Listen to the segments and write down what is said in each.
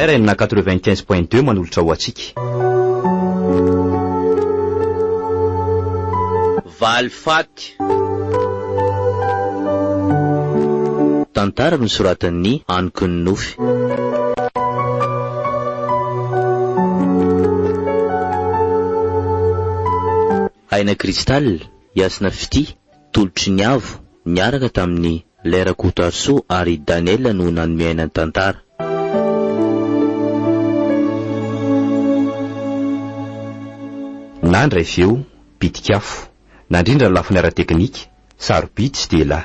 RN 95.2 manolotra ho antsika. Valifaty. Tantara nosoratan'i Anoky ny Nofy. Aina Cristal, Yasna Fitia, Tolotry ny Avo, niaraka tamin'i Lay Rakotoarisoa ary Daniel no nanome aina ny tantara. Nandray feo, pitik'afo. Nandrindra ny lafiny ara-teknika, sarobidy sy Stella.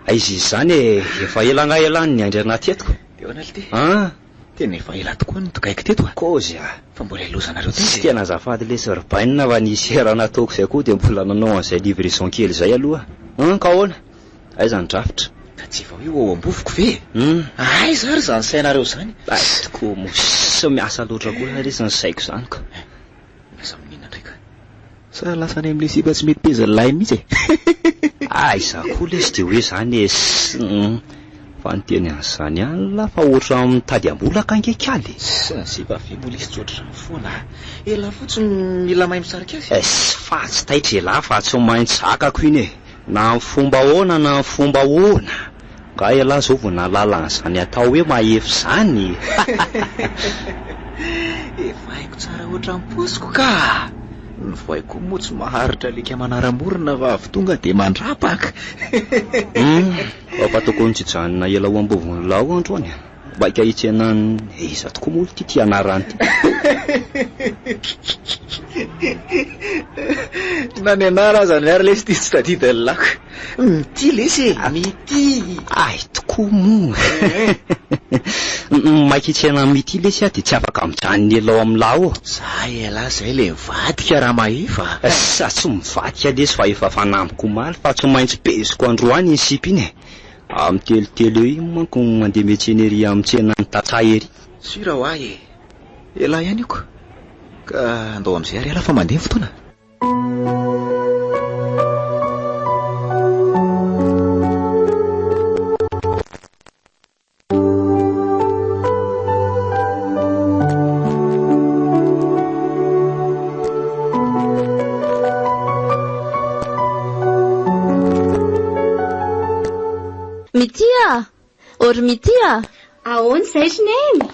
Aiza izy izany e? Efa ela angaha ialahy no niandry anah teto? Dia ahoana lty? An? Tena efa ela tokoa no togaiky teto a! Kôzy a! Fa mbola ilozanareo taiza Tsy e? tena azafady lesy ry bainina fa nisy erreur nataoko izay koa dia mbola nanao an'izay livraison kely izay aloha. An, ka ahoana? Aiza ny drafitra? Ka tsy efa hoe ao am-bovoko ve e? Hum. Aiza ary izany sainareo izany? Ay tokoa moa, tsy miasa loatra koa lesy ny saiko izany ka. Lasa amin'inona indray ka? Sa lasa any amin'ilay sipa tsy mety pezin'ny lahy mihitsy e? Aiza koa lesy dia hoe izany e, fa niteny an'izany ihany lah fa ohatran'ny mitady am-bolaka ange kally e. Sa ny sipa ve mbola hisy tsy ohatr'izany foana a? Elah fotsiny mila mahay misarika azy. Es, fa tsy taitra elah fa tsy maintsy zakako iny e. Na amin'ny fomba ahoana na amin'ny fomba ahoana. Nga ialahy zao vao nahalala an'izany atao hoe mahefa izany? Efa haiko tsara ohatran'ny paosiko ka! Ny voay koa moa tsy maharitra alika manara-morona fa avy tonga dia mandrapaka! Hum, fa tokony tsy hijanona ela ho ambovon'ny lao androany a! Maika hitsena an'i iza tokoa moa ity ity anarany ity? Na ny anara aza ny ary lesy ity tsy tadidin'ny lako. Mitia lesy e, mitia! Hay tokoa moa! Maika hitsena an'i Mitia lesy aho dia tsy afaka mijanona ela ao amin'ny lao. Za ialahy zay le mivadika Ramahefa a! Sa tsy mivadika lesy fa efa fanambiko omaly fa tsy maintsy peheziko androany iny sipa iny e! Amin'ny telotelo eo iny manko no mandeha miantsena ery amin'ny tsenan'ny tantsaha ery. Sûr hoa e! Elah ihany io ko! Ka andao amin'izay ary elah fa mandeha ny fotoana. Mitia a! Ô ry Mitia a! Ahoana izay ry Neny?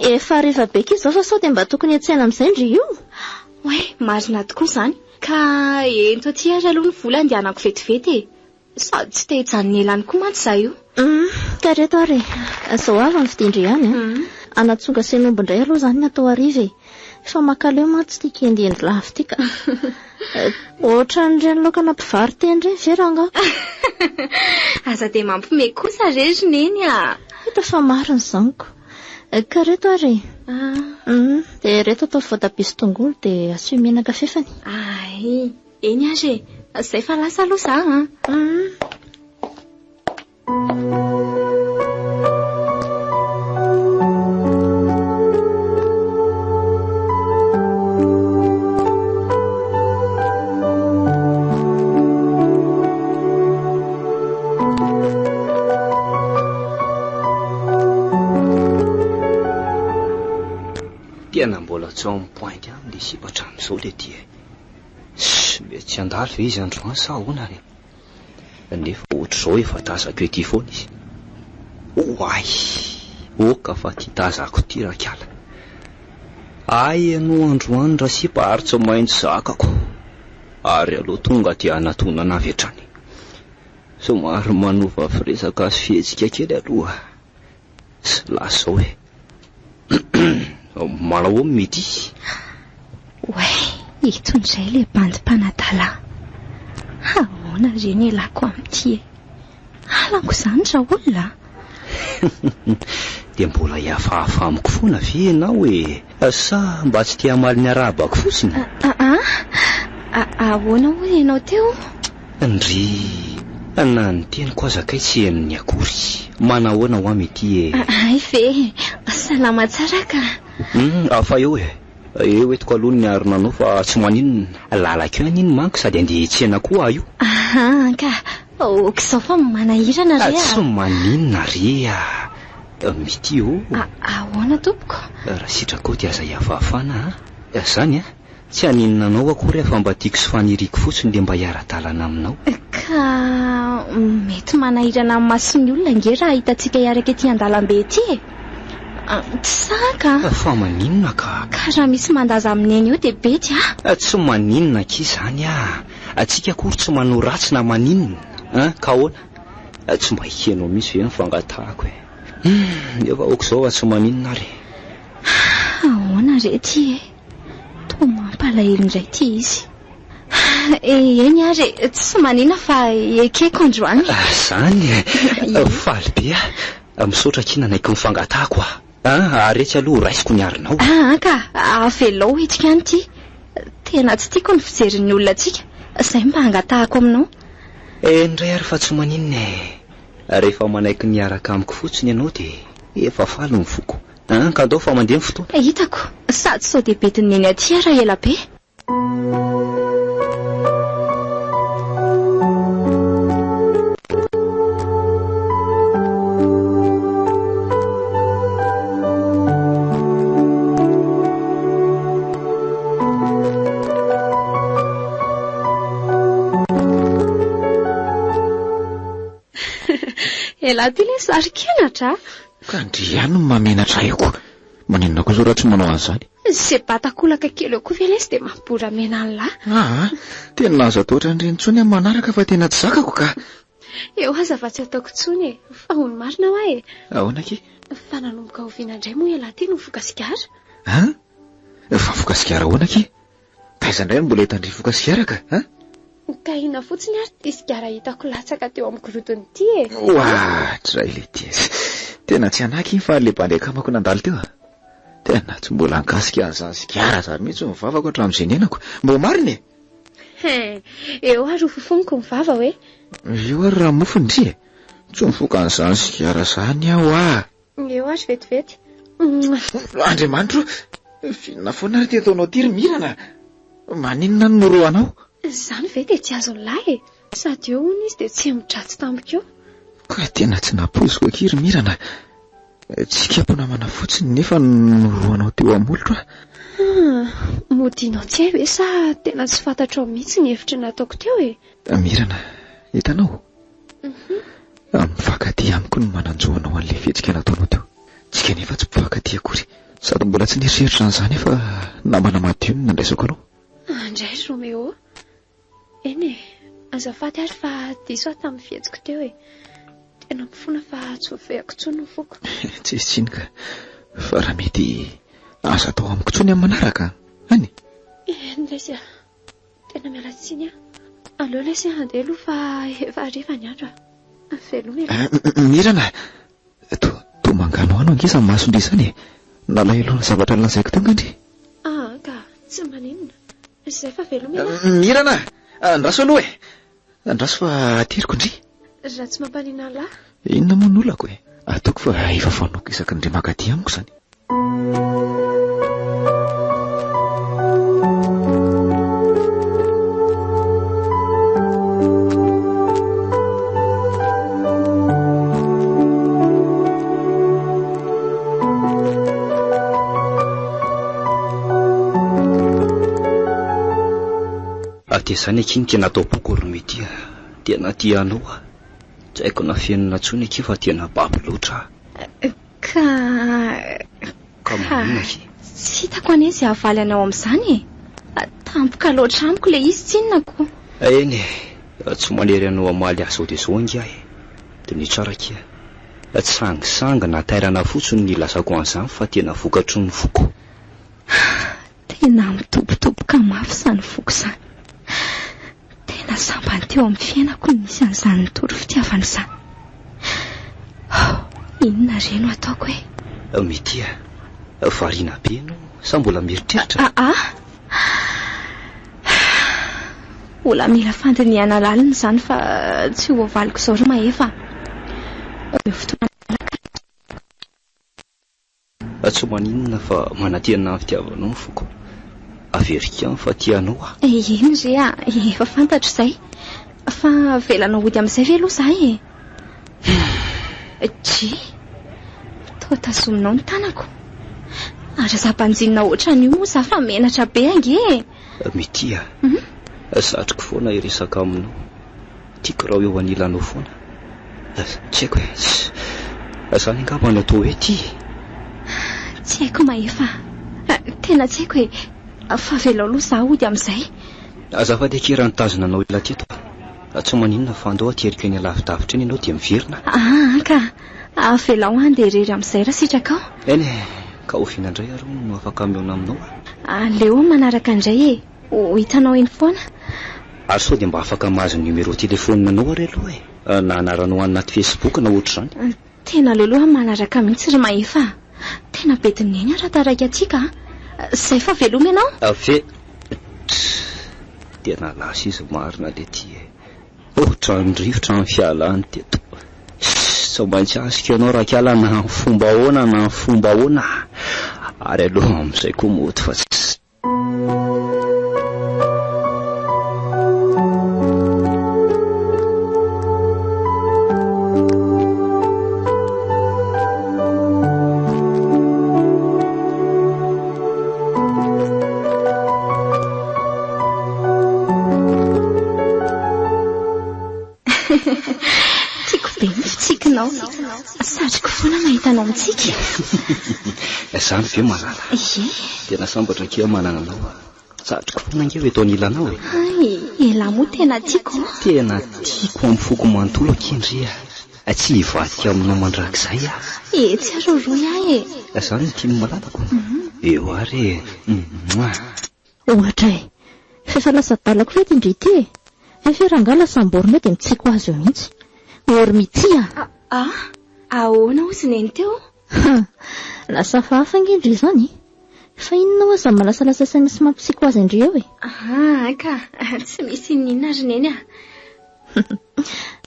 Efa hariva be akia izao fa sao dia mba tokony hiantsena amin'izay ndry io? Oay, marina tokoa izany. Ka ento aty ary aloha ny vola andehanako vetivety e. Sady tsy te hijanona ela any koa mantsy izaho io. Hum, ka reto ary e. Izao avy ny fidindry ihany an. Anatsonga sen'omby indray aloha izany ny atao hariva e. Fa mankaleo mantsy ity kiendiendy lava ity ka. Ohatran'ireny laokana mpivaro-tena ireny ve rangaha? Aza dia mampiomehy kosa re ry Neny a! Hita fa marina izany ko. Ka reto ary e. Hum, dia ireto atao voatabia sy tongolo dia asio menaka fefany. Ay. Eny ary e! Zay fa lasa aloha za an! Tena mbola tsy on point ihany le sipa hatramin'izao le ty e. Ssss, mety tsy handalo ve izy androany sa ahoana re? Nefa ohatr'izao efa tazako ety foana izy. Oay! Oka fa ty tazako ty rakala. Hay ianao androany rasipa ary tsy maintsy zakako. Ary aleo tonga dia hanatonana avy hatrany. Somary manova firesaka sy fihetsika kely aloha. Tsy lasa izao e. Manao ahoana Midi? Oay, ito indray ilay bandy mpanadala. Ahoana re ny ialako amin'ity e? Halako izany raolona a! Dia mbola hihafahafa amiko foana ve ianao e? Sa mba tsy te hamaly ny arahabako fotsiny? Aa, ahoana hoy ianao teo? Ndry! Na ny teniko aza kay tsy henony akory. Manahoana hoa Mety e? Hay ve, salama tsara ka. Hum, fa eo e. Eo entiko aloha ny haronanao fa tsy maninona. Lalako eo anie manko sady andeha hiantsena koa aho io. Aha ka, ok izao fa manahirana re a. Tsy maninona re a. Mety ô. Ahoana tompoko? Raha sitrakao dia aza iavahafana a. Zany a. Tsy haninona anao akory aho fa mba tiako sy faniriako fotsiny le mba hiara-dalana aminao. Ka mety manahirana amin'ny mason'ny olona ange raha hitantsika hiaraka ety an-dalambe ety e! Tsy sahy ka! Fa maninona ka? Ka raha misy mandaza amin'i Neny eo dia bedy a! Tsy maninona akia izany a! Antsika akory tsy manao ratsy na maninona an! Ka ahoana? Tsy mba ekenao mihitsy ve ny fangatahako e? Hum! Efa aok'izao fa tsy maninona ary e! Ahoana re ity e? Toa mampalahelo indray ity izy. Eny ary e, tsy manina fa ekeko androany. Izany e! Faly be aho. Misaotra akia nanaiky ny fangatahako ah. Ary etsy aloha raisiko ny arinao. Aa ka, avelao hiditra ihany ity. Tena tsy tiako ny fijerin'ny olona antsika. Izay mba angatahako aminao. Eny indray ary fa tsy maninona e. Rehefa manaiky ny hiaraka amiko fotsiny ianao dia efa faly ny foko. An, ka andao fa mandeha ny fotoana. Hitako, sady sao dia bedin'i Neny aty aho raha ela be. Elah ty le sary kenatra a! Ka ndry ihany no mahamenatra ahy ko! Maninona koa zao raha tsy manao an'izany? Ze batakolaka kely eo koa ve lesy dia mampiboramena an'lah? Aa! Tena aza atao ohatran'ireny intsony amin'ny manaraka fa tena tsy zakako ka! Eo aza fa tsy ataoko intsony e! Fa hono marina hoa e! Ahoana akia? Fa nanomboka oviana indray moa ialahy ity no voka sigara? An? Fa voka sigara ahoana akia? Taiza indray no mbola hitan-dry voka sigara ka? An? Ka inona fotsiny ary ity sigara hitako latsaka teo amin'ny gorodona ity e? Oadray letia. Tena tsy hanaky iny fa le bandy akamako nandalo teo a. Tena tsy mbola nikasika an'izany sigara izany mihitsy ny vavako hatramin'izay niainako. Mbô marina e? He, eo ary ho fofoniko ny vava hoe. Eo ary raha mofo ndry e. Tsy mifoka an'izany sigara izany aho ah. Eo ary vetivety. Andriamanitro o! F'inona foana ary ity ataonao ity ry Mirana? Maninona no norohanao? Izany ve dia tsy azon'ny lahy e? Sady eo hono izy dia tsy midratsy tampoka eo. Ka tena tsy nampoiziko akia ry Mirana. Tsy kamo namana fotsiny nefa norohanao teo amin'ny molotro aho. Ah, modianao tsy hay ve sa tena tsy fantatrao mihitsy ny hevitry ny nataoko teo e? Mirana, hitanao? Mifankatia amiko ny manan-jo hanao an'ilay fihetsika nataonao teo. Tsika anefa tsy mpifankatia akory. Sady mbola tsy nieritreritra an'izany aho fa namana madio no nandraisako anao. Andray ry Roméo. Eny e, azafady ary fa diso aho tamin'ny fihetsiko teo e. Tena mifona fa tsy voafehiko intsony ny foko. Tsisy tsiny ka. Fa raha mety aza atao amiko intsony amin'ny manaraka an! Any? Eny lesy a. Tena miala tsiny aho. Aleo lesy handeha aloha fa efa hariva ny andro a. Veloma e. Mirana, toa toa manganohano ange izany mason-dry izany e. Nalahelo ny zavatra nolazaiko teo angaha ndry? Aa ka, tsy maninona. Izay fa veloma e. Mirana, andraso aloha e. Andraso fa ateriko ndry. Raha tsy mampaninona an'lah. Inona moa no olako e? Ataoko fa efa fanaoko isaky ny ndry mankaty amiko izany. Dia izany akia no tena atao-poko ry Mety a! Tena tia anao aho. Tsy haiko na fenina intsony akia fa tena babo loatra aho. Ka. Ka maninona akia? Tsy hitako anie izay havaly anao amin'izany e! Tampoka loatra amiko ilay izy tsinona ko. Eny e! Tsy manery anao hamaly ahy izao dia izao ange aho e! Diniho tsara akia. Tsy sangisangy na tairana fotsiny no ilazako an'izany fa tena vokatry ny foko. Tena mitobotoboka mafy izany foko izany. Tena sambany teo amin'ny fiainako no nisy an'izany nitory fitiavana izany. Oh, inona re no ataoko e? Mitia, variana be ianao sa mbola mieritreritra? Ah ah! Mbola mila fandinihana lalina izany fa tsy ho voavaliko izao ry Mahefa a. Omeo fotoana malalaka aho. Tsy maninona fa manantena ny fitiavanao ny foko. Averiko ihany fa tia anao aho. Eny re a, efa fantatro izay. Fa avelanao hody amin'izay ve aloha izaho e? Dry, toa tazominao ny tanako. Ary aza banjinina ohatran'io moa izaho fa menatra be ange e! Mitia, satriko foana hiresaka aminao. Tiako raha ho eo anilanao foana. Tsy haiko e, izany angamba no atao hoe tia e. Tsy haiko Mahefa a, tena tsy haiko e, fa avelao aloha izaho hody amin'izay. Azafady akia raha nitazona anao ela teto a. Tsy maninona fa andao ateriko eny alavidavitra eny ianao dia miverina. Aa ka, avelao handeha irery amin'izay raha sitrakao. Eny e, ka oviana indray ary hono no afaka mihaona aminao a? Aleo manaraka indray e, ho hitanao eny foana. Ary sao dia mba afaka mahazo numéro téléphone anao ary aloha e? Na anaranao any anaty Facebook na ohatr'izany. Tena aleo aloha manaraka mihitsy ry Mahefa a! Tena bedin'i Neny raha taraiky antsika a! Zay fa veloma ianao? Ave! Tena lasa izy marina le ty e! Ohatran'ny rivotra ny fialany teto. Tsy maintsy azoko ianao Rakiala na amin'ny fomba ahoana na amin'ny fomba ahoana. Ary aleo amin'izay koa mody fa tsy. Tiako be ny fitsikinao. Satriko foana mahita anao mitsiky. Izany ve malala? Ie. Tena sambatra akia manana anao aho. Satriko foana ange ho eto anilanao e. Hay, elah moa tena tiako an. Tena tiako amin'ny foko manontolo akia ndry a. Tsy hivadika aminao mandrakizay aho. Etsy ary roroy ahy e. Izany no tian'ny malalako. Eo ary e. Mouah. Ohatra e! F'efa lasa adala koa ve ity ndry ity e? Efa rangahy lasa amboarina eo dia mitsiky ho azy eo mihitsy. Ory mitia! A! Ahoana hozy neny teo? Ha! Lasa hafahafa ange ndry izany e! Fa inona ho'a izany malasalasa saina sy mampitsiky ho azy an-dry eo e? Aa ka! Tsy misy inon'inona ry neny a!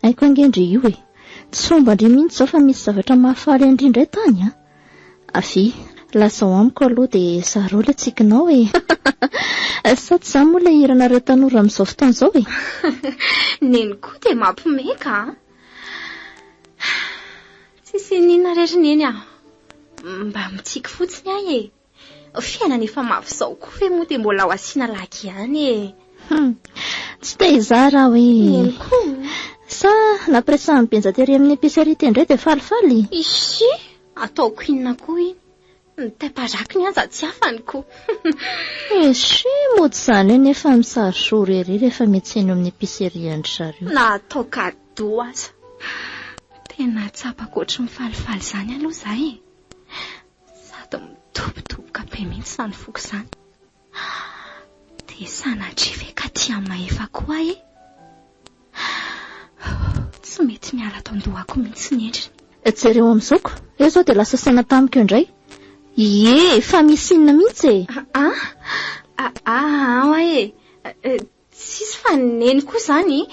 Haiko ange ndry io e! Tsy homba an-dry mihitsy izao fa misy zavatra mahafaly an-dry indray tany a! Avia, lazao amiko aloha dia zarao ilay tsikinao e! Sa tsy izany moa ilay hiranareo tanora amin'izao fotoana izao e? Neny koa dia mampimeka a! Tsisy iniana re ry Neny a! Mba mitsiky fotsiny aho e! Fiainana efa mafy izao koa ve moa dia mbola ho asiana lagy ihany e! Hum, tsy te hizara aho e! Neny koa! Sa nampiresahan'i Benja tery amin'ny épicerie teny indray dia falifaly? Isy! Ataoko inona koa iny? Ny taim-parakiny aza tsy afany ko! Esy! Mody izany hoe nefa misary soro ery rehefa miantsena eo amin'ny épicerie an-dry zareo. Na atao cadeau aza. Tena tsapako ohatry ny falifaly izany aloha izaho e! Sady midobodoboka be mihitsy izany foko izany. Dia sanatria ve ka tia an'i Mahefa koa aho e? Tsy mety miala ato an-dohako mihitsy ny endriny. Jereo amin'izao ko, eo izao dia lasa saina tamiko eo indray. Ie, efa misy inona mihitsy e? Ah, ah, ah, ah e! Tsisy fa neny koa izany,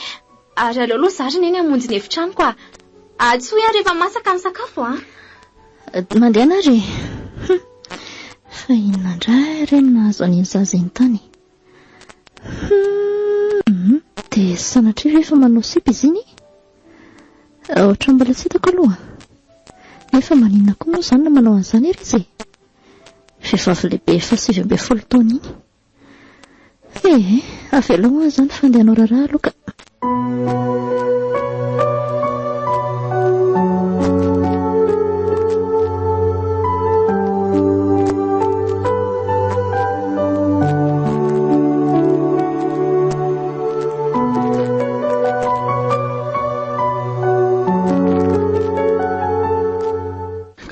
ary aleo aloha za ry neny hamonjy ny efitranoko a! Antsoy aho rehefa masaka ny sakafo a! Mandehana ary e! Hum! Fa inona indray re no nahazo an'iny zaza iny tany e? Hum! Dia sanatria ve efa manao sipa izy iny? Ohatran'ny mbola tsy hitako aloha. Nefa maninona koa moa izany no manao an'izany ery izy e? Vehivavy lehibe efa 19 taona iny. Ee, avelao hoa izany fa andeha hanao raharaha aloha ka.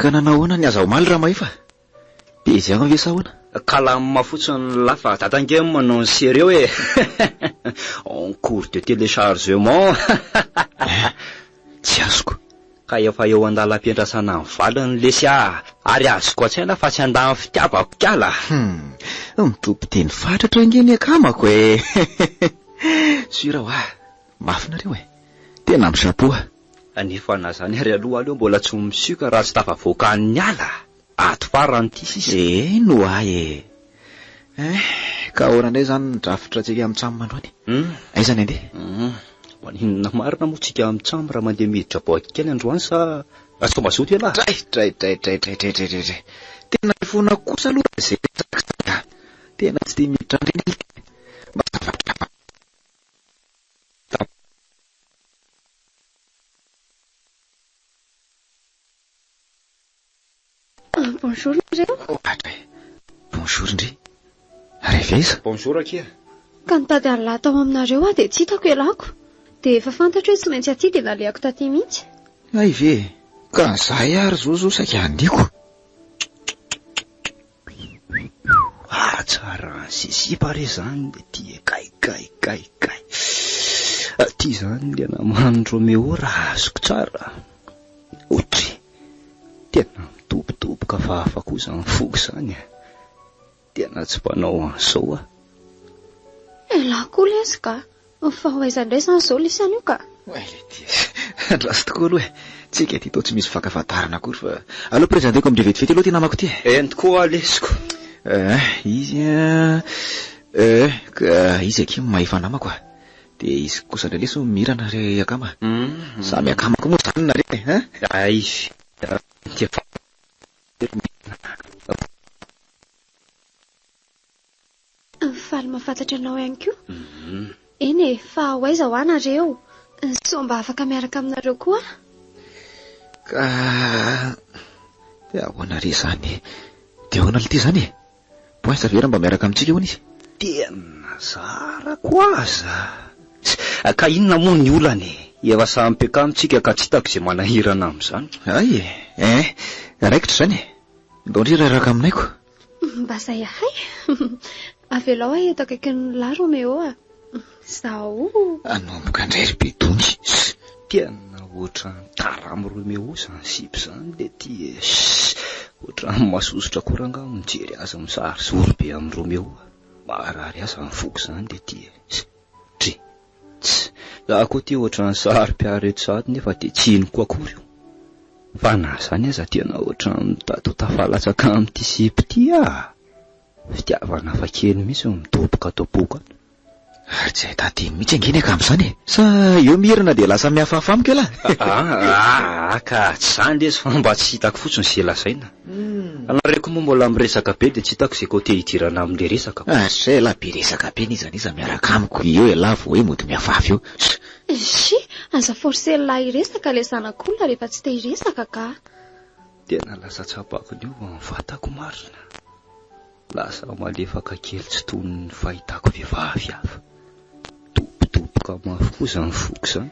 Ka nanao ahoana ny aza omaly Ramahefa? Izy ihany ve sa ahoana? Calme fotsiny lah fa dada ange manao ny sérieux e! En cours de téléchargement! Hein? Tsy azoko. Ka efa eo an-dalam-piandrasana ny valiny lesy ah! Ary azoko an-tsaina fa tsy handà ny fitiavako kala! Hum! Mitompo teny fatratra ange ny akamako e! Sûr hoa, mafy nareo e. Tena mi-chapeau ah. Nefa na zany ary aloha aleo mbola tsy misioka raha tsy tafavoaka any ala. Ato farany ity sisa. Eny hoa e. Eh, ka ahoana indray izany ny drafitra antsika mitsam androany? Aiza ny handeha? Maninona marina moa tsika mitsam raha mandeha miditra boaty kely androany sa tsy mazoto ialahy? Dray, dray, dray, dray, dray, dray, dray, dray, dray. Tena ifona kosa aloha izay resaka izay ka. Tena tsy tia miditra an'ireny alika e. Mba zavatra hafa. Bonjour nareo. Ohatra e. Bonjour ndry. Ary avy aiza? Bonjour akia. Ka nitady an'lah tao aminareo aho dia tsy hitako ialako. Dia efa fantatro hoe tsy maintsy aty dia nalehako taty mihitsy. Hay ve e. Ka zahay ary zao zao saika handiko. Ah tsara sisipa re zany le ty e kay kay kay kay. Ty zany le naman'i Roméo raha azoko tsara. Otry. Tena midobodoboka fa hafa koa izany foko izany e. Tena tsy mpanao an'izao aho. Elah koa lesy ka! Fa ho aiza indray izany izao lisany io ka? Oay letia, andraso tokoa aloha e! Tsika ity toa tsy misy fankafantàrana akory fa aleo prezanteko amin-dry vetivety aloha ity namako ity e! Eny tokoa aho lesiko. Eh, izy an, eh, ka izy akia mahefa namako a! Dia izy kosa indray lesy mirana ry akama. Samy akama koa moa izany nareo e, hein? Ay, dia fa. Faly mahafantatra anao ihany koa. Eny e, fa ho aiza hoa nareo? Sao mba afaka miaraka aminareo koa aho? Ka dia ahoana re izany e? Dia ahoana lty izany e? Poinsa ve raha mba miaraka amintsika hono izy? Tena zarako aza. Ka inona moa ny olana e? Efa samy PK amintsika ka tsy hitako izay manahirana amin'izany. Hay e! Eh! Raikitra izany e! Ndao ndry raraka aminay ko! Mba zay ahay! Avelao aho eto akaikin'ny lahy Roméo a! Izaho. Hanomboka indray ry Bedongy. Tena ohatran'ny tara amin'i Roméo izany sipa izany le ty e! Ohatran'ny masosotra koa rangaha mijery azy misarizoro be amin'i Roméo. Maharary ahy izany foko izany le ty e! Dry. Tss. Za koa ty ohatran'ny saro-piaro eto sahady nefa dia tsy inoko akory io. Fa na izany aza tena ohatran'ny mitady ho tafalatsaka amin'ity sipa ity aho. Fitiavana hafa kely mihitsy no midoboka ato am-poko ato. Ary tsy ahitanteny mihitsy ange ny akama izany e! Sa eo mirana dia lasa mihafahafa amiko ialahy? Aa ka tsy izany lesy fa mba tsy hitako fotsiny izay lazaina. Anareo koa moa mbola miresaka be dia tsy hitako izay côté hidirana amin'ilay resaka. Ary zay ialahy be resaka be n'iza n'iza miaraka amiko eo ialahy vao hoe mody mihafahafa eo. Ssy! Aza forcer-lah hiresaka ilay zanak'olona rehefa tsy te hiresaka ka! Tena lasa tsapako niova ny vatako marina. Lasa malefaka kely tsy toy ny fahitako vehivavy hafa. Dobodoboka mafy koa izany foko izany.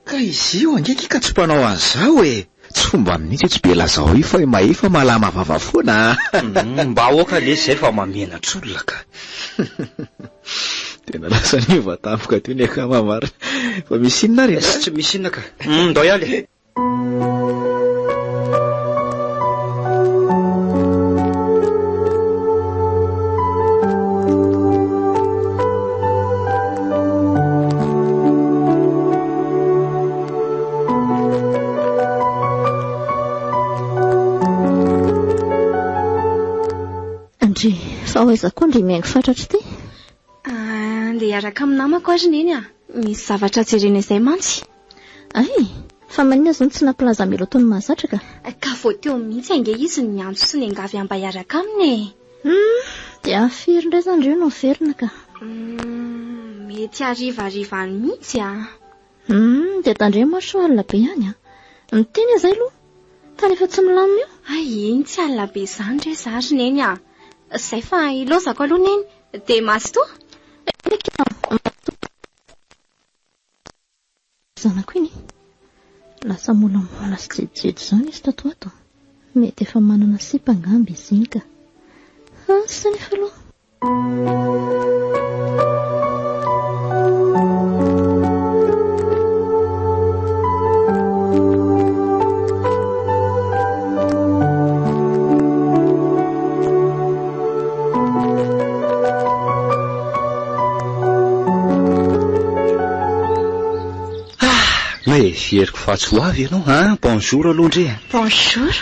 Ka izy io ange akia ka tsy mpanao an'izao e! Tsy fombany mihitsy io tsy be lazao io fa i Mahefa malama vava foana a! Mba aoka lesy izay fa mahamenatra olona ka! Tena lasa niova tampoka teo ny akama marina. Fa misy inona ary e? Tsy misy inona ka! Ndao hiala e! Ndry, fa ho aiza koa ndry mihaingo fatratra ity? Andeha hiaraka amin'ny namako ary Neny a! Misy zavatra jerena izay mantsy. Hay! Fa maninona izao no tsy nampilaza Melo toy ny mahazatra ka? Ka vao teo mihitsy ange izy no niantso sy niangavy ahy mba hiaraka aminy e! Hum! Dia amin'ny firy indray izany ireo no miverina ka? Hum! Mety harivariva any mihitsy an! Hum! Dia tandremo ary sao alina be ihany an! Miteny aza aloha! Tany efa tsy milamina io! Hay! Iny tsy alina be izany re za ry Neny a! Izay fa ilaozako aloha Neny! Dia mazotoa! Eny akia fa mazotoa! Zanako iny e! Lasa molamola sy jejojejo izany izy tato ho ato. Mety efa manana sipa angamba izy iny ka. Asa anefa aloha. Heveriko fa tsy ho avy ianao an! Bonjour aloha ndry e! Bonjour!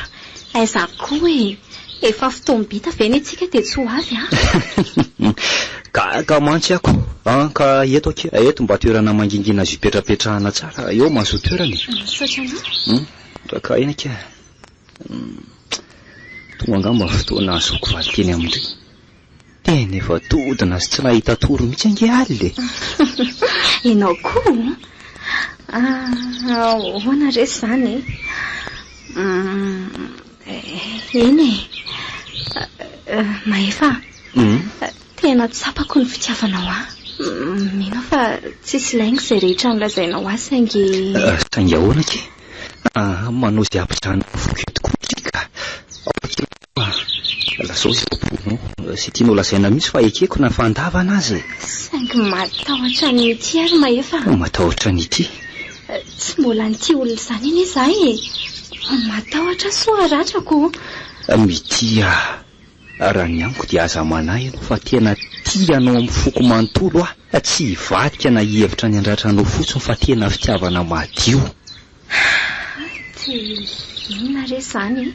Aiza koa e! Efa fotoam-bita ve ny antsika dia tsy ho avy an? Gaga mantsy ako an! Ka eto akia, eto mba toerana mangingina azo ipetrapetrahana tsara, eo mahazoa toerana e! Misaotra anao. Ka eny akia. Tonga angamba ny fotoana ahazoako valin-teny amin-dry. Tena efa dodona sy tsy nahita tory mihitsy ange alina e! Ianao koa? Ahoana re izany e? Eny e! Mahefa a! Tena tsapako ny fitiavanao ahy. Mino aho fa tsisy lainga izay rehetra nolazainao ahy saingy. Saingy ahoana akia? Manao izay hampijanona ny foko eto koa ndry ka! Ao akia Lazao izay ao am-ponao. Izay tianao lazaina mihitsy fa ekeko na fandavana aza e! Saingy matahotra ny hitia ry Mahefa a! Matahotra ny hitia? Tsy mbola nitia olona izany anie izaho e! Matahotra aho sao haratrako. Mitia aho. Raha ny amiko dia aza manahy ianao fa tena tia anao amin'ny foko manontolo aho. Tsy hivadika na hihevitra ny handratra anao fotsiny fa tena fitiavana madio. Dia inona re izany e?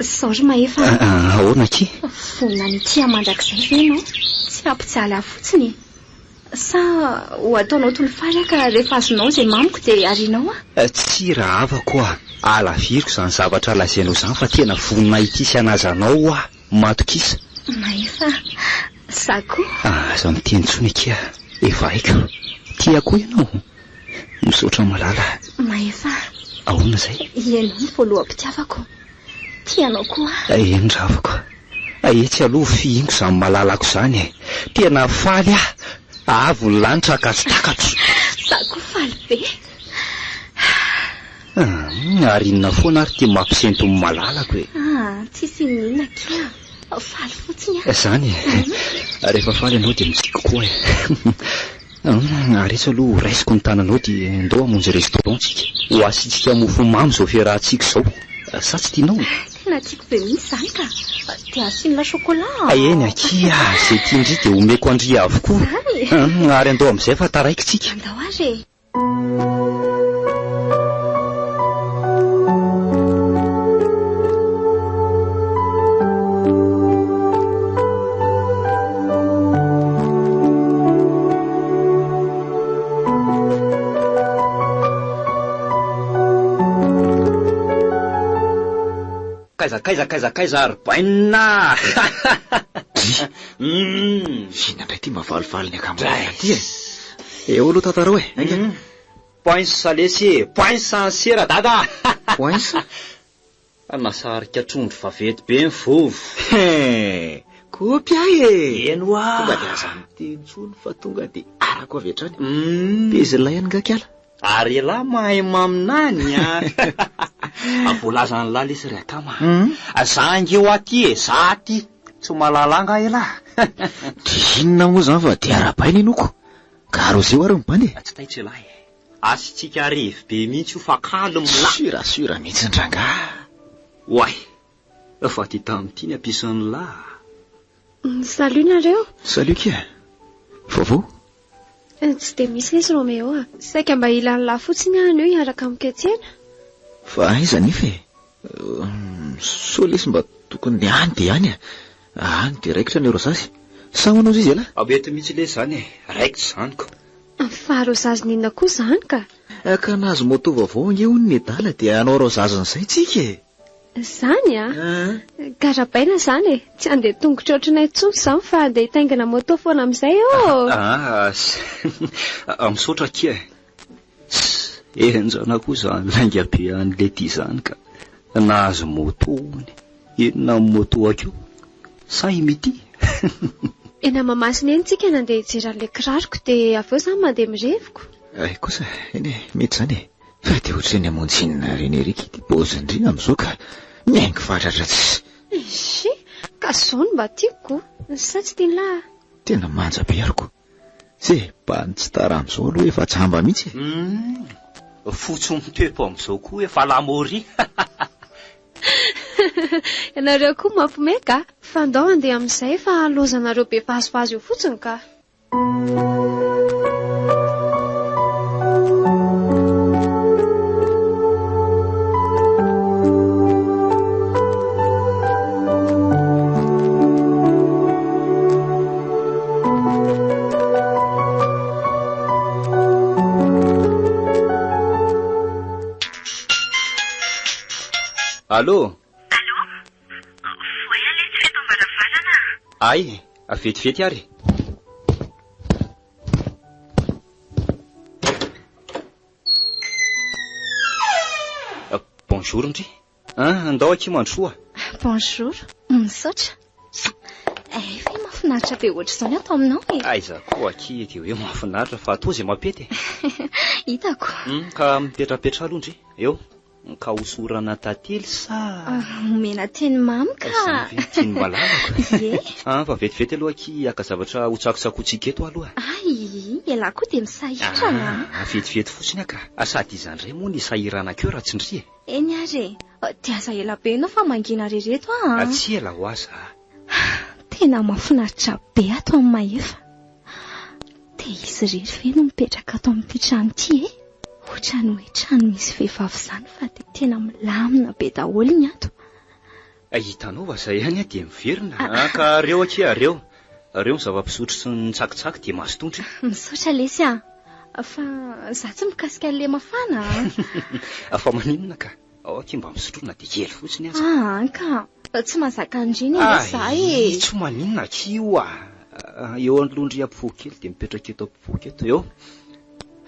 Izao ry Mahefa a! Ahoana akia? Vonona ny hitia mandrakizay ve ianao? Tsy hampijaly ahy fotsiny e? Sa ho ataonao toy ny fary aho ka rehefa azonao izay mamiko dia arianao aho? Tsia rahavako a! Alaviriko izany zavatra lazainao izany fa tena vonona hitia sy hanaja anao aho. Matokisa. Mahefa a! Za koa. Aza miteny intsony akia, efa haiko. Tia koa ianao. Misaotra malala. Mahefa a! Ahoana izay? Ianao no voaloham-pitiavako. Tia anao koa aho. Eny ravako. Etsy aloha fihiniko izany malalako izany e. Tena faly aho. Avo ny lanitra ka tsy takatro. Za koa faly be. Hum, ary inona foana ary ity mampisento ny malalako e? Ah, tsisy inona akia. Faly fotsiny aho. Izany e. Rehefa faly ianao dia mitsiky koa e. Hum, ary etsy aloha ho raisiko ny tananao dia ndao hamonjy restaurant tsika. Ho asiantsika mofo mamy izao fiarahantsika izao. Sa tsy tianao? Tena tiako be mihitsy izany ka. Dia asiana chocolat? Eny akia, izay tian-dry dia omeko an-dry avokoa. Izany e. Hum, ary andao amin'izay fa taraiky tsika. Andao ary e. Kaiza kaiza kaiza kaiza ary bainina a! Dry! Inona indray ity mavalivaly ny ankamaroany ity e? Eo aloha tantarao e, haingana. Poince lesy e, poince ny sera dada a! Poince? Nasarika trondro vaventy be ny vovo. He! Kopy ahy e! Eny hoa! Tonga dia aza miteny intsony fa tonga dia arako avy hatrany. Pezilay an'i Ngakiala. Ary elah mahay maminany a! Voalazan'lah lesy ry akama a! Za ange hoa ty e, za ty! Tsy mahalala angaha elah? Dia inona moa izany fa dia arahabaina ianao ko! Ka aroseo ary ny bandy e! Tsy taitra elah e! Asiantsika revy be mihitsy io fa calme lah! Sûr sûr mihitsy rangaha! Oay! Fa ty tamin'ity ny ampiasan'lah a! Salut nareo! Salut kia! Vaovao? Tsy dia misy lesy Roméo a! Saika mba hila an'lah fotsiny aho anio hiaraka amiko hiantsena. Fa aiza anefa e? Sao lesy mba tokony any dia any e! Any dia raikitra ny arosage. Sa ahoana ozy izy elah? Mety mihitsy lesy izany e! Raikitra izany ko! Fa arosage-ny inona koa izany ka? Ka nahazo moto vaovao ange hono ny nedala dia hanao arosage-n'izay tsika e! Izany a! Garabaina izany e! Tsy handeha tongotra ohatranay intsony izany fa handeha hitaingina moto foana amin'izay ô! Ah, misaotra akia e! Tss, henjana koa izany lainga be an'i Letty izany ka! Nahazo moto hono, inona ny moto akeo? Sa i Mity? Eny Mahamasina eny tsika nandeha hijery an'ilay kiraroko dia avy eo izany mandeha mireviko. Hay kosa, eny e, mety izany e! Fa dia ohatran'ny hamonjy inona reny ery ity paozin-dry amin'izao ka! Mihaingo fatratra tsy. Ehe! Ka izao no mba tiako ko! Sa tsy tian'lah a? Tena manja be ary ko! Tse, mba ny tsy tara amin'izao aloha efa jamba mihitsy e! Humm! Fotsy mitepo amin'izao koa efa lamôria! Ianareo koa mampiomehy ka! Fa ndao handeha amin'izay fa lozanareo be vazivazy eo fotsiny ka! Allô? Allô? Voay aleha tsy eto am-baravarana a! Ay, vetivety ary. Bonjour ndry. Ah, andao akia mandrosoa. Bonjour, misaotra. Eh, ve mahafinaritra be ohatr'izao ny ato aminao e. Aiza koa akia dia hoe mahafinaritra fa atoa izay mampety e. Hitako. Ka mipetrapetraha aloha ndry, eo. Ka hosorana tantely sa? Omena teny mamy ka. Izany ve no tian'ny malalako? Ie. Ah, fa vetivety aloha akia haka zavatra hotsakotsakointsika eto aloha. Ay, ialahy koa dia misahirana a. Ah, vetivety fotsiny aho ka. Sady iza indray moa no hisahiranako eo raha tsy ndry e. Eny ary e. Dia aza ela be ianao fa mangina re reto aho a. Tsy ela ho aza a. Tena mahafinaritra be ato amin'i Mahefa. Dia izy irery ve no mipetraka ato amin'ity trano ity e? Ohatran'ny hoe trano misy vehivavy izany fa dia tena milamina be daholo ny ato. Hitanao fa izay ihany aho dia miverina a! Ka reo akia reo. Reo ny zava-pisotro sy ny tsakitsaky dia mazotoa ndry. Misaotra lesy a! Fa za tsy mikasika an'ilay mafana a! Fa maninona ka? Ao akia mba misotroa na dia kely fotsiny aza. Aa ka! Tsy mahazaka an'ireny anie za e! Ay, tsy maninona akia io a! Eo anoloan-dry ampovoa kely dia mipetraka eto ampovoako eto, eo.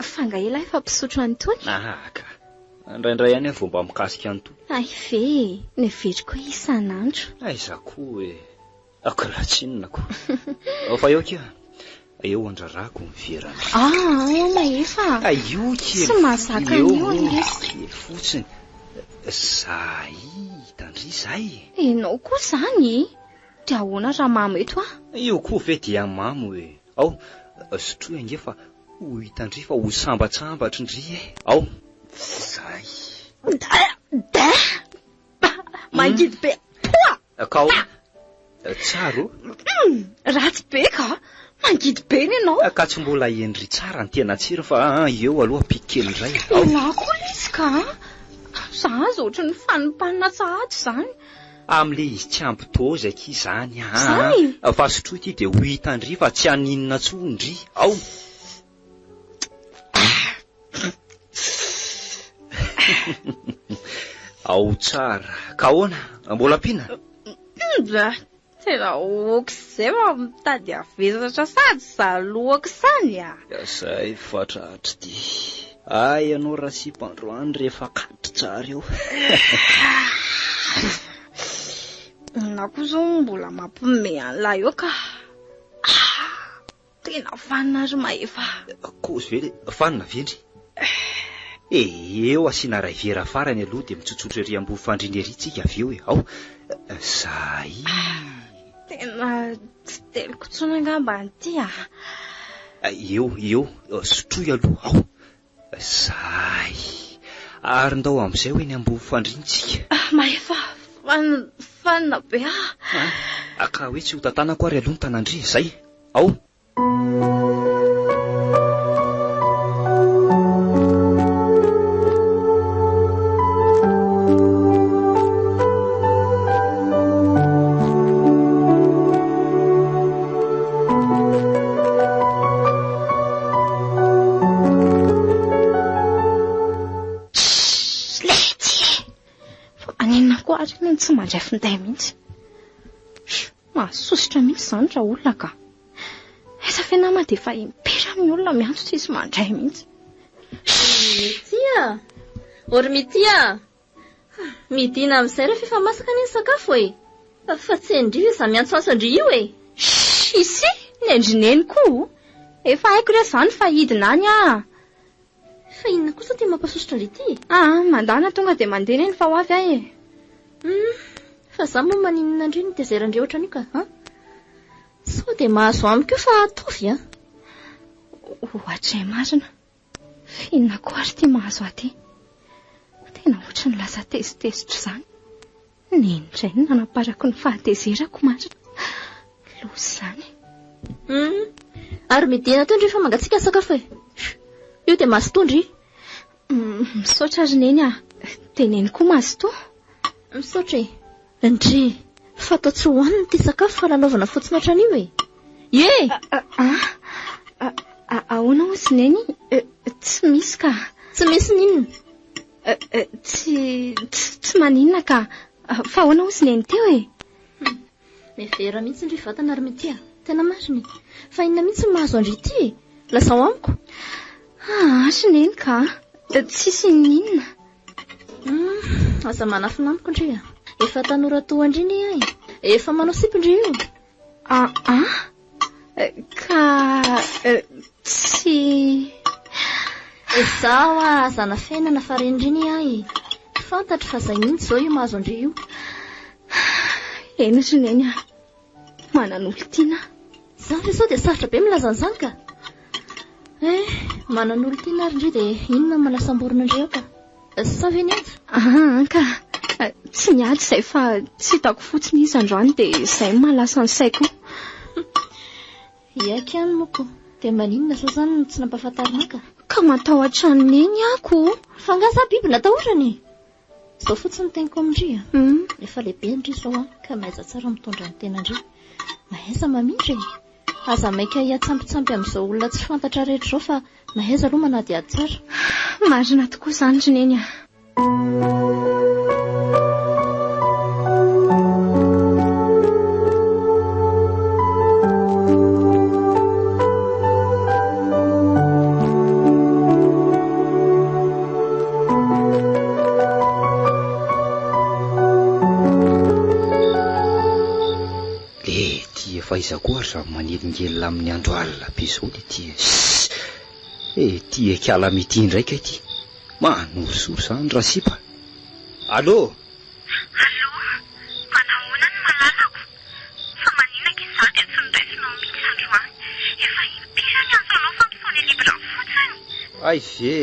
Fa nga elah efa mpisotro an'itony? Aa ka! Indraindray ihany aho vao mba mikasika an'itony. Hay ve e! Neveriko hoe isan'andro. Aiza koa e! Ako raha tsy inona ko. Fa eo akia, eo andrarako ny verany. Ah, Mahefa. Ah, io kely. Tsy mahazaka an'io lesy. Kely fotsiny. Zay, tandria zay. Enao koa zany e. Dia ahoana raha mamo eto aho? Io koa ve dia mamo e. Ao, sotroy ange fa ho hitan-dry fa ho sambatsambatry ndry e. Ao. Zay. Da, da. Mangidy be. Poa! Kao. Tsara o. Ratsy be ka. Mangidy be ny anao. Ka tsy mbola hendry tsara ny tena tsiro fa eo aloha ampiako kely indray. Elah koa lesy ka. Za aza ohatry ny fanimpanina sahady izany. Amin'ilay izy tsy ampy dose akia izany an. Izany? Fa sotroy ity dia ho hitan-dry fa tsy haninona intsony ndry. Ao. Ao tsara. Ka ahoana? Mbola ampiana? Ndra, tena ok izay fa mitady havesatra sady za lohako izany a! Zay fatratra ity. Hay ianao rasipa androany rehefa katry tsara eo. Na koa izao mbola mampiomehy an'lah eo ka. Tena vanona ry Mahefa a! Kozy ve le vanona ve ndry? Eo asiana ray vera farany aloha dia mitsotsotra ery ambony fandriana ery tsika avy eo e! Ao! Zay! Tena tsy teliko intsony angamba an'ity a! Eo, eo, sotroy aloha, ao! Zay! Ary ndao amin'izay ho eny ambony fandriana tsika. Mahefa, fanina, fanina be aho. Ka hoe tsy ho tantanako ary aloha ny tanan-dry, zay! Ao! Tssss letsy e! Fa maninona koa ary no tsy mandray finday mihitsy? Mahasosotra mihitsy izany raha olona ka. Aiza ve nama dia efa impiry amin'ny olona miantso tsisy mandray mihitsy. Mitia! Ory Mitia! Midina amin'izay rehefa efa masaka anie ny sakafo e! Fa tsy ndry ve za miantsoantso an-dry io e! Shh! Ny an-dry neny koa! Efa haiko re izany fa hidina any aho. Fa inona kosa ity mampasosotra an-dry ity e? Aa, mandana tonga dia mandeha neny fa ho avy aho e! Hum, fa za moa maninona an-dry no tezeran-dry ohatran'io ka, an? Sao dia mahazo amiko io fa ataovy an! Ohatray marina. F'inona koa ary ity mahazo ahy ity? Tena ohatry ny lasa tezitezitra izany. Neny indray no nanamparako ny fahatezerako marina. Loza izany. Hum, ary midina teo ndry fa mangatsiaka ny sakafo e. Io dia mazotoa ndry. Misaotra ry Neny a. Dia Neny koa mazotoa. Misaotra e. Ndry, fa atao tsy hohanina ity sakafo fa lalaovana fotsiny hatrany io e! Ye! Ahoana hozy Neny? Tsy misy ka. Tsy misy n'inona? Tsy, tsy maninona ka. Fa ahoana hozy neny teo e? Mihevera mihitsy ndry vatana ry Mitia. Tena marina e. Fa inona mihitsy no mahazo an-dry ity e? Lazao amiko. Aa ry neny ka. Tsisy inon'inona. Hum, aza manafina amiko ndry a. Efa tanora toa an-dry anie aho e. Efa manao sipa ndry io. Aa ka tsy. Izaho aza anafenana fa ren'ndry anie aho e. Fantatro fa izay mihitsy izao io mahazo an-dry io. Eny ry Neny a! Manan'olon-tiana aho. Izany ve sao dia sarotra be milaza an'izany ka? Eh, manan'olon-tiana ary ndry dia inona no manasamborina an-dry ao ka? Sa ve niady? Aa ka! Tsy niady izay fa tsy hitako fotsiny izy androany dia izay no mahalasa ny saiko. Hiaiky ihany moa ko. Dia maninona izao izany no tsy nampahafantarina ahy ka? Ka matahotra an'i Neny aho ko! Fa angaha za biby natahorana e? Izao fotsiny ny teniko amin-dry a! Efa lehibe ndry izao an, ka mahaiza tsara mitondra ny tenan-dry. Mahaiza mamindra e! Aza maika hiatsampitsampy amin'izao olona tsy fantatra rehetra izao fa mahaiza aloha manadihady tsara. Marina tokoa izany ry Neny a! Lety efa aiza koa ary zany manelingelina amin'ny andro alina be izao lety e. Sss! Ety ekala mitia indray kay ty. Manorisory zany rasipa. Allo! Allo! Manahoana ny malalako? Fa maninona ankizy izaho dia tsy noraisinao mihitsy androany? Efa impiry aho niantso anao fa mi-sonne libre fotsiny. Hay ve,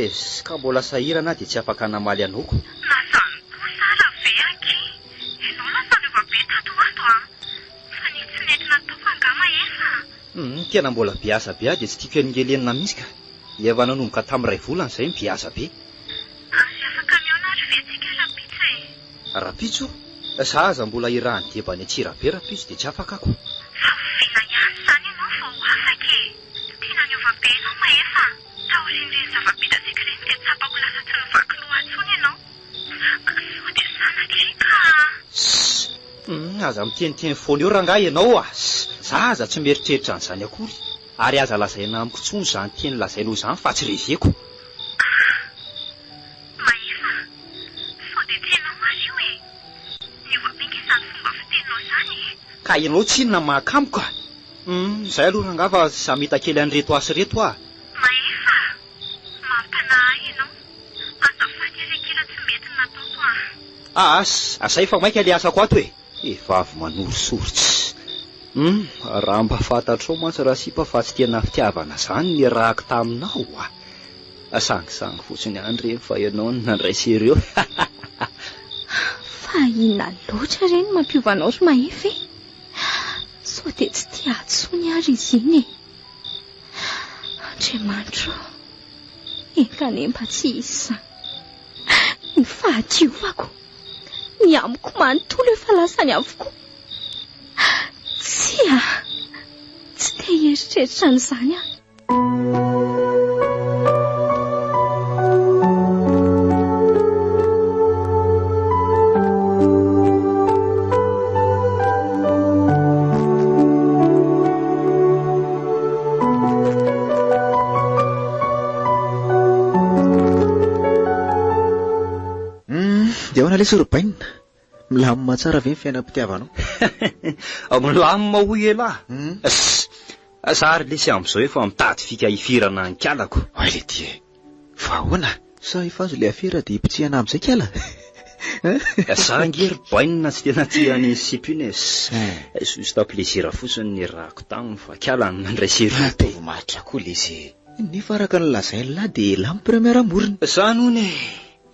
ka mbola sahirana aho dia tsy afaka namaly anao ko. Na zany kosa ara ve akia? Ianao lasa niova be tato ho ato an! Fa nisy tsy nety nataoko angaha Mahefa a? Humm, tena mbola be asa be aho dia tsy tiako helingelenina mihitsy ka. Efa nanomboka tamin'ny iray volana izay no be asa be. Ary afaka mihaona ary ve tsika rapitso e? Rapitso? Za aza mbola irahan'i Deba any Antsirabe rapitso dia tsy afaka ako. Fa oviana ihany izany ianao vao ho afaka e? Tena niova be ianao Mahefa a! Taorian'ireny zava-bitantsika ireny dia tsapako lasa tsy nivaky loha intsony ianao. Sao dia sanatria ka. Ssss! Humm aza miteniteny foana eo rangahy ianao a! Ssss! Za aza tsy mieritreritra an'izany akory. Ary aza lazaina amiko intsony izany teny lazainao izany fa tsy reveko. Ah! Mahefa a! Sao dia tsy ianao ary io e? Niova be nge izany fomba fiteninao izany e! Ka ianao tsinona mahakamo ka! Humm, izay aloha rangahy fa zamita kely an'ireto asa ireto aho. Mahefa a! Mampanahy ahy ianao. Azafady ary akia raha tsy mety ny nataoko ah! Aas, azay fa maika le asako ato e! Vehivavy manorisory tsy. Humm, raha mba fantatrao mantsy rasipa fa tsy tena fitiavana zany ny niarahako taminao a! Sangisangy fotsiny ihany ireny fa ianao no nandray sérieux hahahaha. Fa inona loatra re no mampiova anao ry Mahefa e? Sao dia tsy tia ahy intsony ary izy iny e? Andriamanitro ô, enga anie mba tsy hisy izany. Ny fahadiovako. Ny amiko manontolo efa lasany avokoa. Tsia! Tsy te hieritreritra an'izany aho. Humm, dia ahoana lesy ry bainina? Milamina tsara ve ny fiainam-pitiavanao? Milamina hoy elah! Ss! Za ary lesy amin'izao efa mitady fika hifirana ny kalako. Oay letia e! Fa ahoana? Sa efa azo ilay afera dia hipitsihana amin'izay kala? Za ange ry bainina tsy tena tia an'iny sipa iny e! Ss! Juste plaisir fotsiny ny nirahako taminy fa kala no nandray sérieux be. Ataovy maharitra koa lesy e! Nefa araka ny lazain'lah dia elah ny premier amour-ny. Zany hono e!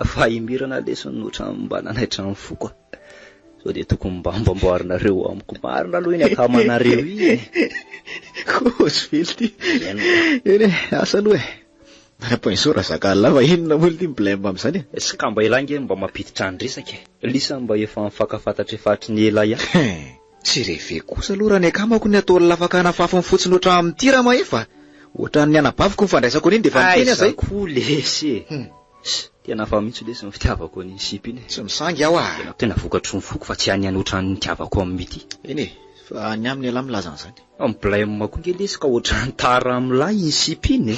Fa i Mirana lesy no ohatran'ny mba nanaitra ny foko a! Sao dia tokony mba ambamboarinareo amiko marina aloha iny akamanareo iny e! Kôzy velona ity! Eny e, asa aloha e! Pinceau razakala fa inona moa ity mi-blème amin'izany e? Sy kamba elah nge mba mampiditra ny resaka e! Lisa mba efa mifankafantatra efa hatry ny ela ihany. Hein! Tsy reve kosa aloha raha ny akamako ny ataon'lah fakana fafiny fotsiny ohatran amin'ity Ramahefa a! Ohatran'ny anabaviko ny fandraisako an'iny dia efa niteny aho zay. Aiza koa lesy e! Tena hafa mihitsy lesy ny fitiavako an'iny sipa iny e. Tsy misangy aho ah. Tena tena vokatry ny foko fa tsy any any ohatran'ny nitiavako an'i Mity. Eny e, fa ny aminy ialahy milaza an'izany. Miblème koa nge lesy ka ohatran'ny tara milay iny sipa iny e.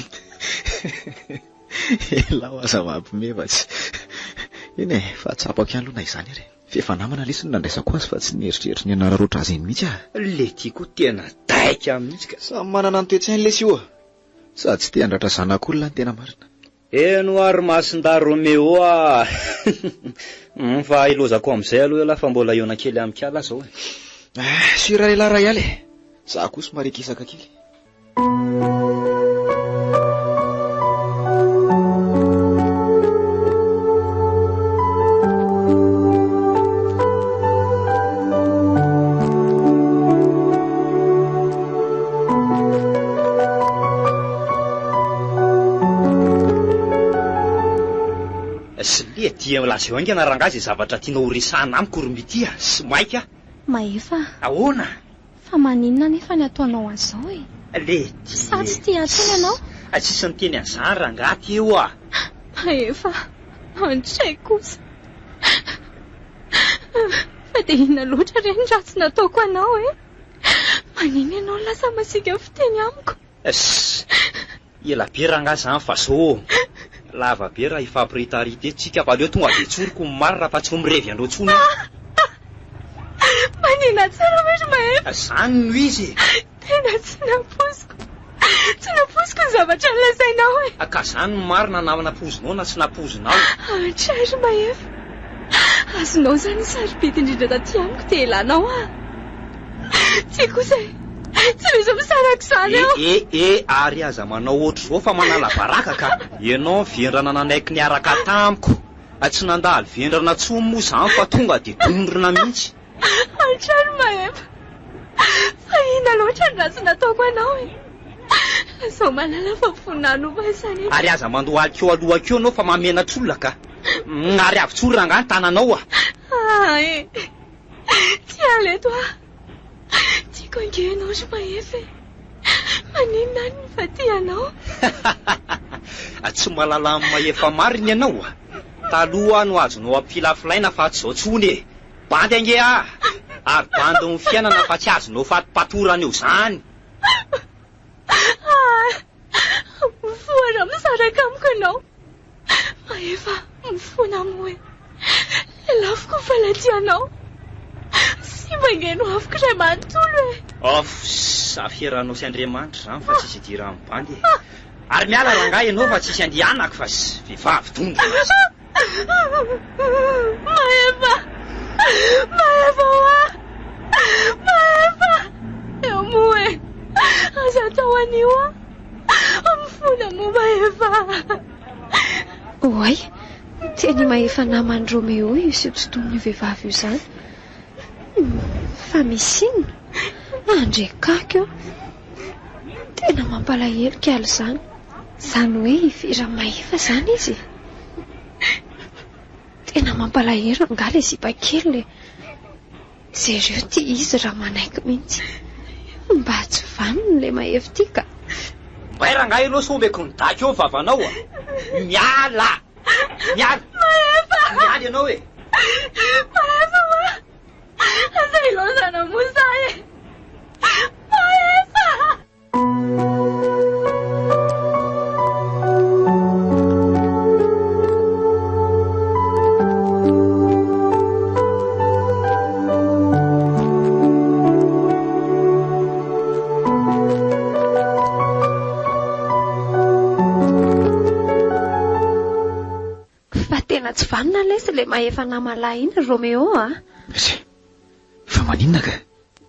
Elah aza mampime fa tsy. Eny e, fa tsapako ihany aloha na izany ary e. F'efa namana lesy no nandraisako azy fa tsy nieritreritra ny hanararaotra azy iny mihitsy aho. Le ty koa tena daika mihitsy ka. Samy manana ny toe-tsainy lesy io a. Sady tsy te handratra zanak'olona ny tena marina. Eny hoa ry Masindahy Roméo a! Hum, fa ilozako amin'izay aloha ialahy fa mbola hihaona kely amin'ikala aho izao e. Ah, sûr ialahy ray aly e. Za koa somary hikisaka kely. Sly dia lazao haingana rangahy izay zavatra tianao ho resahana amiko ry Mitia a! Sy maika. Mahefa a! Ahoana? Fa maninona anefa ny ataonao an'izao e? Lety Sa tsy tia ahy intsony ianao? Tsisy niteny an'izany rangahy teo a! Mahefa a! Andray kosa! Fa dia inona loatra re ny ratsy nataoko anao e? Maninona ianao no lasa masiaka fiteny amiko? Ss! Ela be rangahy zany fa zao. Lava be raha hifampiretarita eto tsika fa aleo tonga dia tsoriko ny marina fa tsy ho mirevy anao tsony aho. Manina tsara ve ry Mahefa? Zany no izy e! Tena tsy nampoiziko. Tsy nampoiziko ny zavatra nolazainao e! Ka zany no marina na nampoizinao na tsy nampoizinao. Antra ry Mahefa. Azonao izany ny sarobidy indrindra taty amiko dia elanao aho. Tsia kosa e! Tsy misy misaraka izany eo! E e e ary aza manao ohatr'izao fa manala baraka ka! Ianao vendrana nanaiky niaraka tamiko, tsy nandalo vendrana tsony moa izany fa tonga dia dondrona mihitsy. Hatrany Mahefa! Fa inona loatra ny ratsy nataoko anao e? Lazao malala fa vonona hanova izany ianao. Ary aza mandohalika eo alohako eo ianao fa mahamenatr'olona ka! Ary avotsory rangahy ny tananao a! Hay! Tsy hiala eto aho. Tiako ange ianao ry Mahefa e. Maninona aho no fa tia anao? Tsy mahalala an'i Mahefa marina ianao a! Taloha aho no azonao ampifilafilaina fa tsy izao intsony e! Bandy ange aho! Ary bandin'ny fiainana fa tsy azonao fatipatorana eo izany! Ah! Mifoha raha misaraka amiko ianao. Mahefa mifona moa e. Lelafiko ny faladianao. Simba ange no afoko iray manontolo e. Off, afieranao sy Andriamanitra izany fa tsisy idiran'ny bandy e. Ary miala rangahy ianao fa tsisy andianako fa vehivavy dondrona. Mahefa! Mahefa hoa! Mahefa! Eo moa e! Aza atao an'io a! Mifona moa Mahefa! Oay! Tena i Mahefa naman'i Roméo io sintosintomin'io vehivavy io izany. Fa misy inona? Andrekaky eo! Tena mampalahelo k'ala izany. Izany hoe hifira Mahefa izany izy e? Tena mampalahelo angaha ilay sipa kely e! Jereo ity izy raha manaiky mihitsy. Mba tsy vanona ilay Mahefa ity ka! Mbay rangahy ianao sao omeko ny daky eo ny vavanao a! Miala! Miala! Mahefa! Miala ianao e! Mahefa hoa! Aza ilaozana moa za e! Mahefa! Fa tena tsy vanona lesy ilay mahefa namalahy iny ry Roméo a! Ry, fa maninona ka?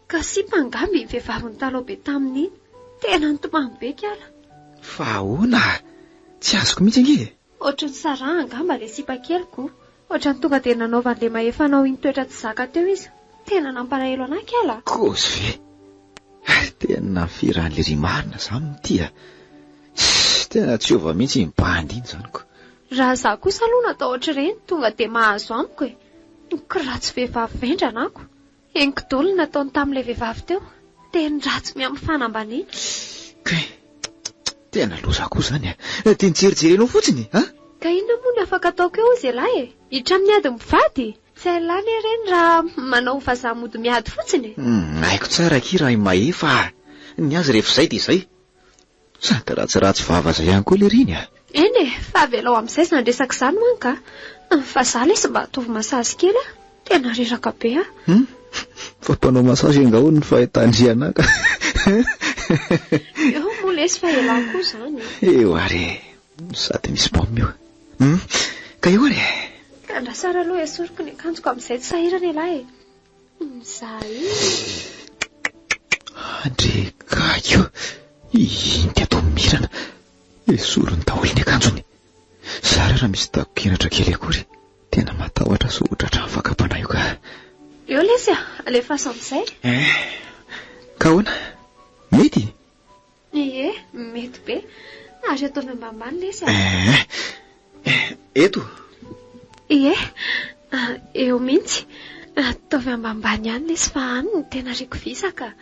Ka sipa angamba iny vehivavy nitalao be taminy iny. Tena nitomany be kala. Fa ahoana? Tsy azoko mihitsy ange e! Ohatran'ny Sarah angamba ilay sipa keliko. Ohatran'ny tonga dia nanaovan'ilay mahefa anao iny toetra tsy zaka teo izy. Tena nampalahelo anah kala. Kozy ve? Tena firan'lery marina zany ity a! Tena tsy hiova mihitsy iny bandy iny zany ko. Raha za kosa aloha natao ohatr'ireny tonga dia mahazo amiko e! Kiratsy vehivavy vendrana ako. Henoko dolo ny nataony tamin'ilay vehivavy teo. Teny ratsy miampy fanambaniana. Kay! Tena loza koa zany a! Dia nijerijerenao fotsiny a! Ka inona moa no afaka ataoko eo hozy ialahy e? Hiditra amin'ny ady mivady? Tsy hain'lah anie ireny raha manao vazaha mody miady fotsiny e! Humm, haiko tsara akia raha i Mahefa a! Ny azy rehefa izay dia izay. Sady ratsiratsy vava izay ihany koa lery iny a! Eny e, fa avelao amin'izay izany resaka izany manko a! Fa za lesy mba ataovy massage kely a! Tena reraka be aho. Hum, fa mpanao massage angaha hono ny fahitàn-dry anà ka! Eo moa lesy fa elah koa izany e! Eo ary e! Sady misy baume io. Hum, ka eo ary e! Andraso ary aloha esoriko ny akanjoko amin'izay tsy sahirana elah e! Zay. Andre gaga io. Inty atao mirana. Esoriny daholo ny akanjony. Zara raha misy tako-kenatra kely akory. Tena matahotra sao ho tratran'ny fakam-panahy io ka. Eo lesy a, alefaso amin'izay. Eh, ka ahoana? Mety? Ie, mety be. Ary ataovy ambanimbany lesy a. Eh, eh, eto? Ie, eo mihitsy. Ataovy ambanimbany ihany lesy fa any no tena riko visaka.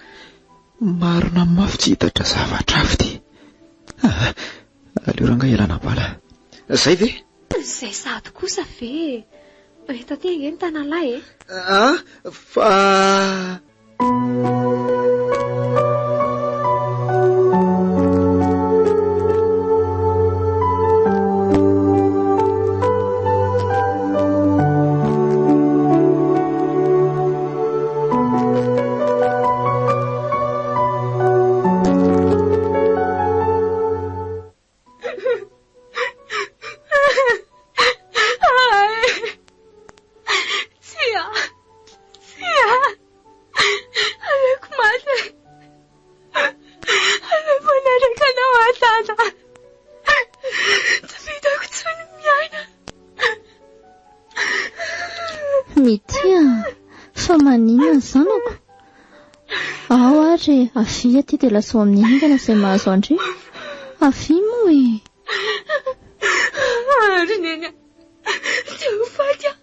Marina mafy tsy hitatra zavatra avy ity. Ah, aleo rangahy ialana bala. Zay ve? Zay sahady kosa ve e. Eto aty ange ny tanalahy e. Ah, fa... Tsia! Tsia! Aleoko maty e! Aleoko manaraka anao aho Dada! Tsy vitako intsony ny miaina! Mitia, fa maninona ny zanako? Ao ary e, avia aty dia lazao amin'ny haingana izay mahazo an-dry. Avia moa e! Ary Neny a, tsy ho faty aho.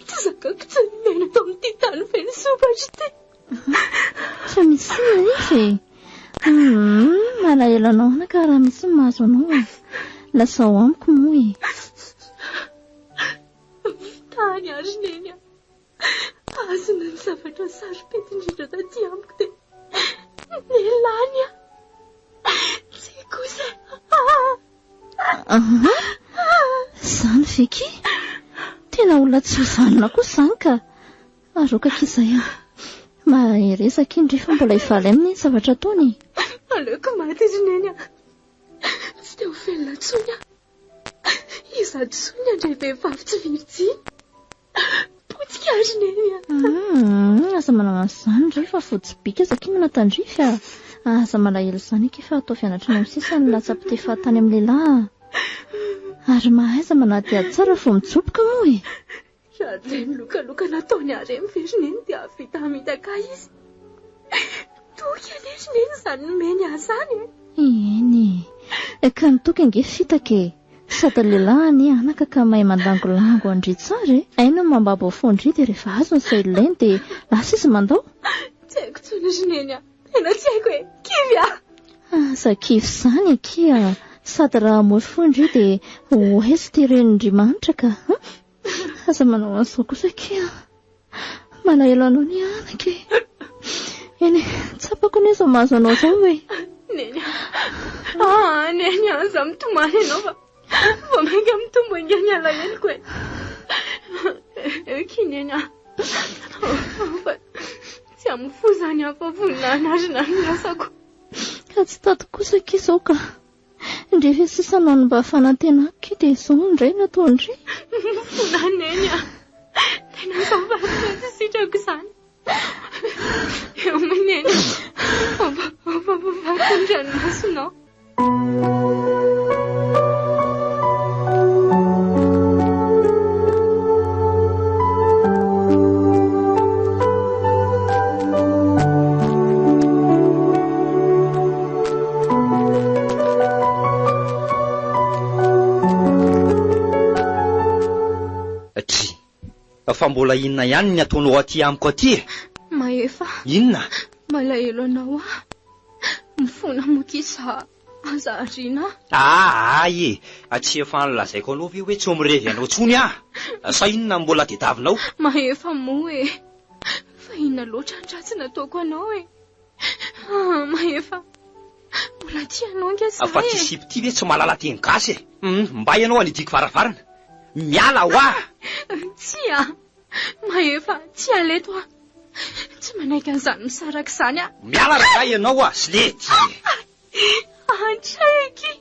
Tsy zakako intsony ny miaina eto amin'ity tany feno sompatra ity. Fa misy inona izy e? Hum, malahelo anao anaka raha misy ny mahazo anao e. Lazao amiko moa e. Tany ary Neny a. Azony ny zavatra sarobidy indrindra taty amiko dia nilany aho. Tsia kosa e. Aha! Izany ve ki? Tena olona tsy ho vanona kosa izany ka. Aroaka akia izay an. Mahereza akia ndry fa mbola hivaly aminy ny zavatra ataony e. Aleoko maty ry Neny a. Tsy te ho velona intsony aho. Iza intsony ny handray vehivavy tsy virjiny? Potika ry Neny a! Humm, aza manao an'izany ry fa fotsy bika aza akia manatandrify a! Aza malahelo izany akia fa ataovy anatra any amin'ny sisa ny latsa-pitia fahatany amin'ny lehilahy a! Ary mahaiza manadihady tsara vao mijoboka moa e! Raha ireny lokaloka nataony ahy ireny ve ry Neny dia hahavita hamitaka ahy izy? Toky anie ry Neny izany nomeny ahy izany e! Eny e! Ka ny toky ange fitaka e! Sady lehilahy anie anaka ka mahay mandangolango an-dry tsara e! Hainy ny mambabo ao fon-dry dia rehefa azony izay ilainy dia lasa izy mandao. Tsy haiko intsony ry Neny a! Tena tsy haiko e! Kivy aho! Aza kivy izany akia! Sady raha hamoy fon-dry dia ho aiza ity renin-dry manitra ka! Aza manao an'izao kosa akia! Malahelo anao ny anaka e! Eny e, tsapako anie izao mahazo anao izao e! Neny a! Ah, Neny a, aza mitomany ianao fa vao mainka mitombo ange ny alaheloko e! Eky Neny a! Fa tsy amin'ny fo izany aho fa vonona hanarina ny lasako. Ka tsy tato kosa akia izao ka! Ndry ve sisa no mba fanantenako ki dia izao indray no ataon-dry? Mifona Neny a! Tena zava-tsoa tsy sitrako izany. Eo moa Neny a! Ampafafafako ny ranomasonao. Dry, fa mbola inona ihany ny ataonao aty amiko aty e? Mahefa. Inona? Malahelo anao aho. Mifona moa kisa. Aza ariana aho. Aay e! Tsy efa nolazaiko anao ve hoe tsy mirevy anao intsony aho? Sa inona no mbola tediavinao? Mahefa moa e! Fa inona loatra ny ratsy nataoko anao e? Ah, Mahefa, mbola tia anao ange za Fa ty e! sipa ty ve tsy mahalala teny gasy e? Hum, mba ianao anidiko varavarana. Miala hoa! Tsia! Mahefa, tsy hiala eto aho. Tsy manaiky an'izany misaraka izany aho. Miala rangahy ianao a! Zlety e! Antraiky!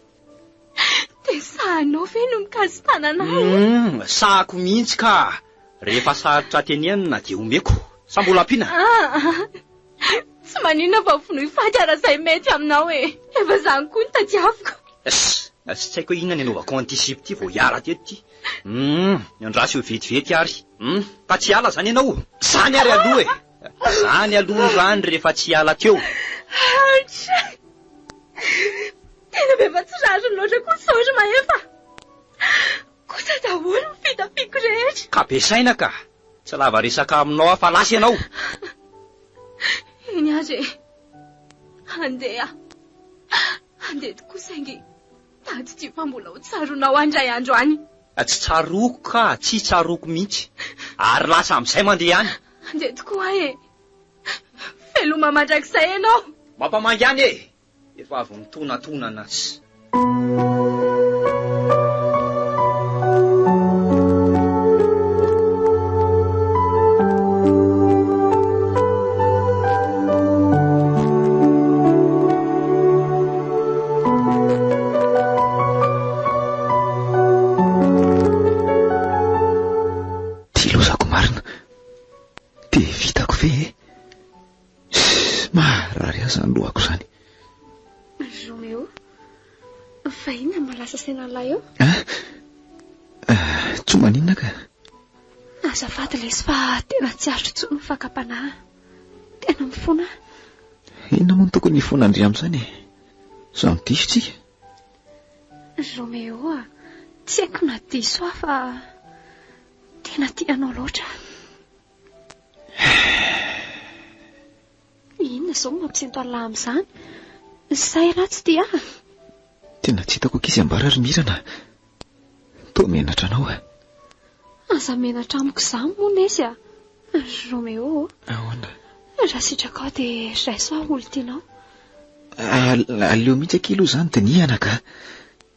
Dia sahanao ve no mikasi-tanana ahy e? Hum, sahako mihitsy ka! Rehefa sarotra tenenina dia omeko. Sa mbola ampiana? Ah, tsy maninona fa vonoy faty ara izay mety aminao e! Efa izany koa no tadiaviko. Ss, tsy haiko hoe inona ny anaovako an'ity sipa ity vao hiala teto ity. Hum, andraso eo vetivety ary. Hum, fa tsy hiala izany ianao? Izany ary aloha e! Izany aloha ny rany rehefa tsy hiala teo. Ouch! Tena be fa tsy rariny loatra koa izao ry Mahefa. Kosa daholo ny fitafiako rehetra. Ka be saina ka! Tsy lava resaka aminao aho fa lasa ianao. Eny ary e. Handeha aho. Handeha tokoa saingy tadidio fa mbola ho tsaroanao aho indray andro any. Tsy tsaroako ka, tsy tsaroako mihitsy. Ary lasa amin'izay mandeha any. Handeha tokoa aho e. Veloma mandrakizay ianao. Mampamangy any e! Efa avy mitonatonana sy. Ty lozako marina. Dia vitako ve e? Maharary ahy izany lohako izany. Roméo, fa inona no mahalasa saina an'ilay eo? Ah, tsy maninona ka. Azafady lesy fa tena tsy aritro intsony ny fakam-panahy. Tena mifona aho. Inona moa no tokony hifonan-dry amin'izany e? Samy diso tsika. Roméo a, tsy haiko na diso aho fa tena tia anao loatra aho. Inona izao no mampisento an'lah amin'izany? Sa ialahy tsy tia ahy? Tena tsy hitako ankizy ambara ry Mirana a! Toa menatra anao aho. Aza menatra amiko izany moa lesy a! Roméo ô! Ahoana? Raha sitrakao dia raiso aho olon-tianao. Aleo mihitsy akia aloha izany dinihana ka!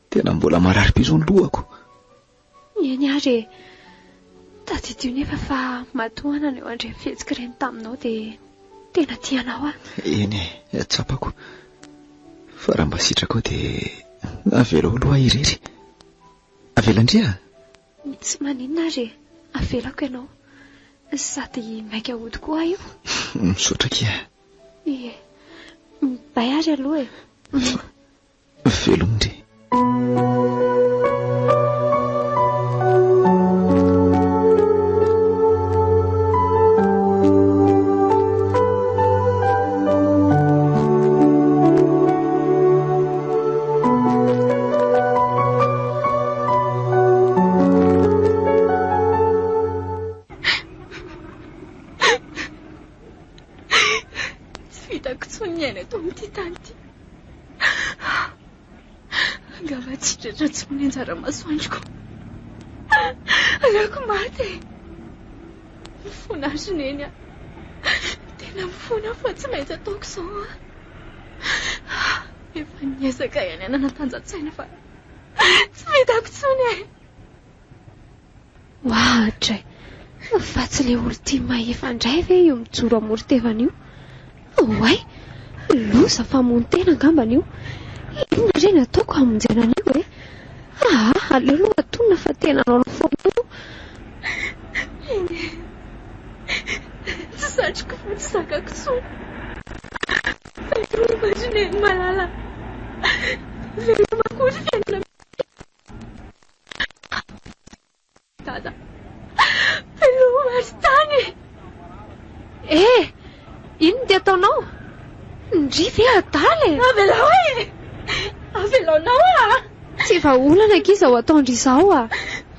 Tena mbola marary be izao ny lohako. Eny ary e! Tadidio nefa fa matoa naneho an'ireny fihetsika ireny taminao dia tena tia anao aho. Eny e, tsapako. Fa raha mba sitrakao dia avelao aloha aho irery. Avelan-dry a! Tsy maninona ary e, avelako ianao. Sady maika hody koa aho io. Misaotra akia. Ie. Bye ary aloha e. Veloma ndry. Tsy vitako intsony ny miaina eto amin'ity tany ity. Angamba tsy hitratra intsony ny anjara masoandroko. Aleoko maty e. Mifona ahy ry Neny a. Tena mifona aho fa tsy maintsy ataoko izao an. Efa niezaka ihany aho nanatanjan-tsaina fa tsy vitako intsony e. Oadray! Fa tsy ilay olon-tia mahefa indray ve io mijoro amoron-tevana io? Oay! Loza famono tena angambany io. Inona re no ataoko hamonjena an'io e? Aa! Aleo aloha atonina fa tena naonao foana io. Eny e! Tsy satriko fa tsy zakako intsony. Veloma ry Neny malala. Veloma koa ry fiainana. Dada. Veloma ry tany e! Eh! Inona ity ataonao? Ndry ve adala e? Avelao e! Avelaonao ah! Tsy vahaolana akia izao ataon-dry izao ah!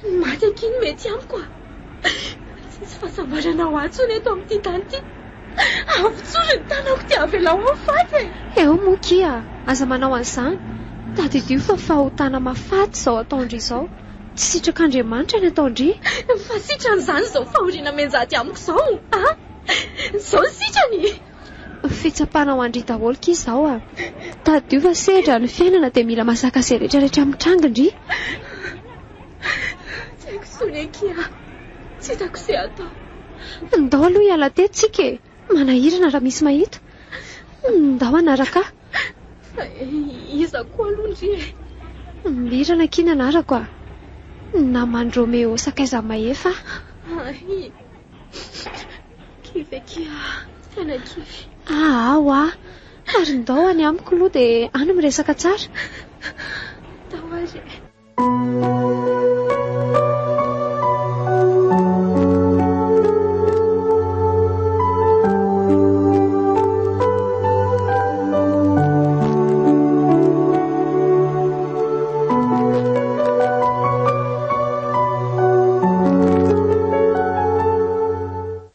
Ny maty akia no mety amiko ah! Tsisy fahasambarana ho ahy intsony eto amin'ity tany ity. Avotsory ny tanako dia avelao ho faty e! Eo moa kia, aza manao an'izany. Tadidio fa fahotana mahafaty izao ataon-dry izao. Tsy sitrak'Andriamanitra ny ataon-dry. Fa sitrany izany izao fahoriana mianjady amiko izao a! Izao ny sitrany! Fitsapana ho an-dry daholo ki izao a! Tadidio fa sedra ny fiainana dia mila mazaka izay rehetra rehetra mitranga ndry. Tsy haiko intsony akia a! Tsy hitako izay atao. Ndao aloha hiala teto tsika e! Manahirana raha misy mahita. Ndao hanaraka ahy. Fa iza koa aloha ndry e? Mirana akia ny anarako a! Naman'i Roméo sakaiza mahefa aho. Hay! Kivy akia a! Tena kivy. Aa hoa! Ary ndao any amiko aloha dia any miresaka tsara. Ndao ary e!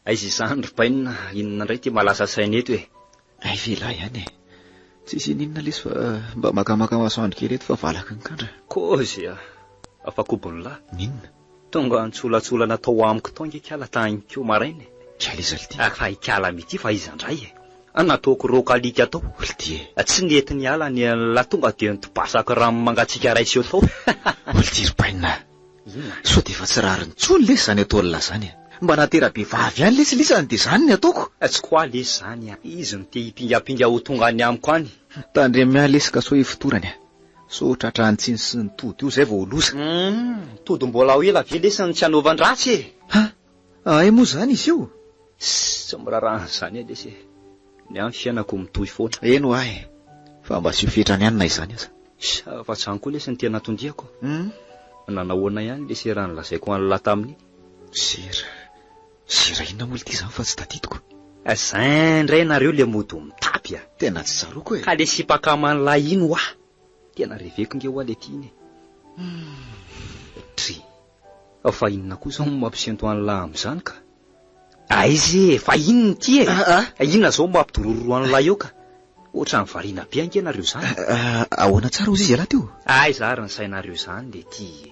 Aiza izany ry Bainina, inona indray ity mahalasa saina eto e? Hay ve lahy ihany e! Tsisy ininona lesy fa mba makamaka masoandro kely eto fa valaky ny kandra. Kôzy a! Afakobon'ny lahy. N'inona? Tonga nitsolatsolana tao amiko tao ange ikala tanikeo maraina e. Ikala iza lty? Fa ikala mity fa iza ndray e! Nataoko roaka alika tao. Lty e! Tsy nety niala ny an'lah tonga dia nitobasako rano mangatsiaka ray seho tao. Lty ry bainina a! Sao dia efa tsy rariny intsony lesy izany ataon'lah izany e! Mba natera-behivavy ihany lesy lisany dia izany ny ataoko! Tsy quoi lesy izany a! Izy no te hipingapinga ho tonga any amiko any. Tandremo ihany lesy ka sao hifotorany a! Sao tratra ny tsiny sy ny tody io izay vao ho loza. Humm! Tody mbola ho ela ve lesy ny tsy hanaovan-dratsy e! Ha! Ahay moa izany izy io? Ssss! Tsy miraharaha an'izany aho lesy e! Ny ahy ny fiainako mitohy foana. Eny ho ahy e! Fa mba asio fetrany ihany na izany aza. Ssss! Fa izany koa lesy no tena anton-diako. Nanahoana ihany le sera nolazaiko an'lah tamin'iny? Sera? Sera inona moa lty izany fa tsy tadidiko? Zay indray nareo le mody mitapy a! Tena tsy tsaroako e! Ka le sipa akaman'lah iny hoa! Tena reveko nge hoa le ty iny e! Dry! Fa inona koa izao no mampisento an'lah amin'izany ka? Aiza e! Fa inona ity e? Inona izao no mampidorororo an'lah eo ka? Ohatran'ny variana be ange nareo izany. Ahoana tsara hozy izy ialahy teo? Aiza ary ny sainareo izany le ty e?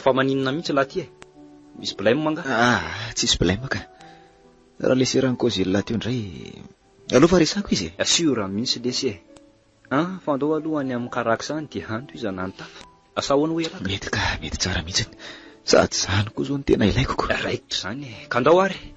Fa maninona mihitsy lahy ty e? Misy blème angaha? Aa, tsisy blème ka. Raha le seran'i Kozila teo indray, aleo fa resako izy e. Sûr mihitsy lesy e. An, fa andao aloha any amin'ny Carax any dia any tohizana ny tafa. Asa ahoana hoy ialahy ka? Mety ka, mety tsara mihitsy. Sady izany koa izao no tena ilaiko ko. Raikitra izany e. Ka andao ary.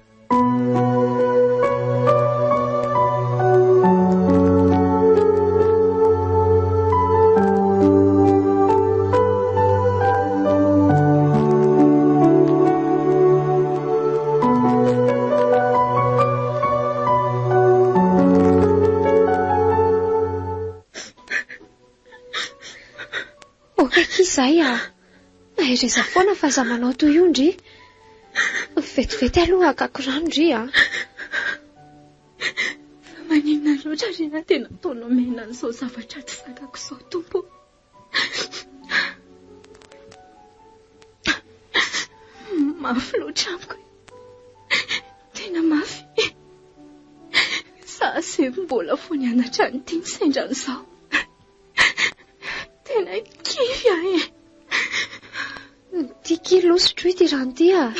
Ok akia izay a! Mahereza foana fa aza manao toy io ndry. Vetivety aloha hakako rano ndry a! Fa maninona loatra ry ahy tena ataonao miaina an'izao zavatra tsy zakako izao Tompo ô! Mafy loatra amiko e! Tena mafy! Za izay mbola vao nianatra an'ity no sendra an'izao. Tena kivy aho e! Ity kely aloha sotroy ity rano ity a!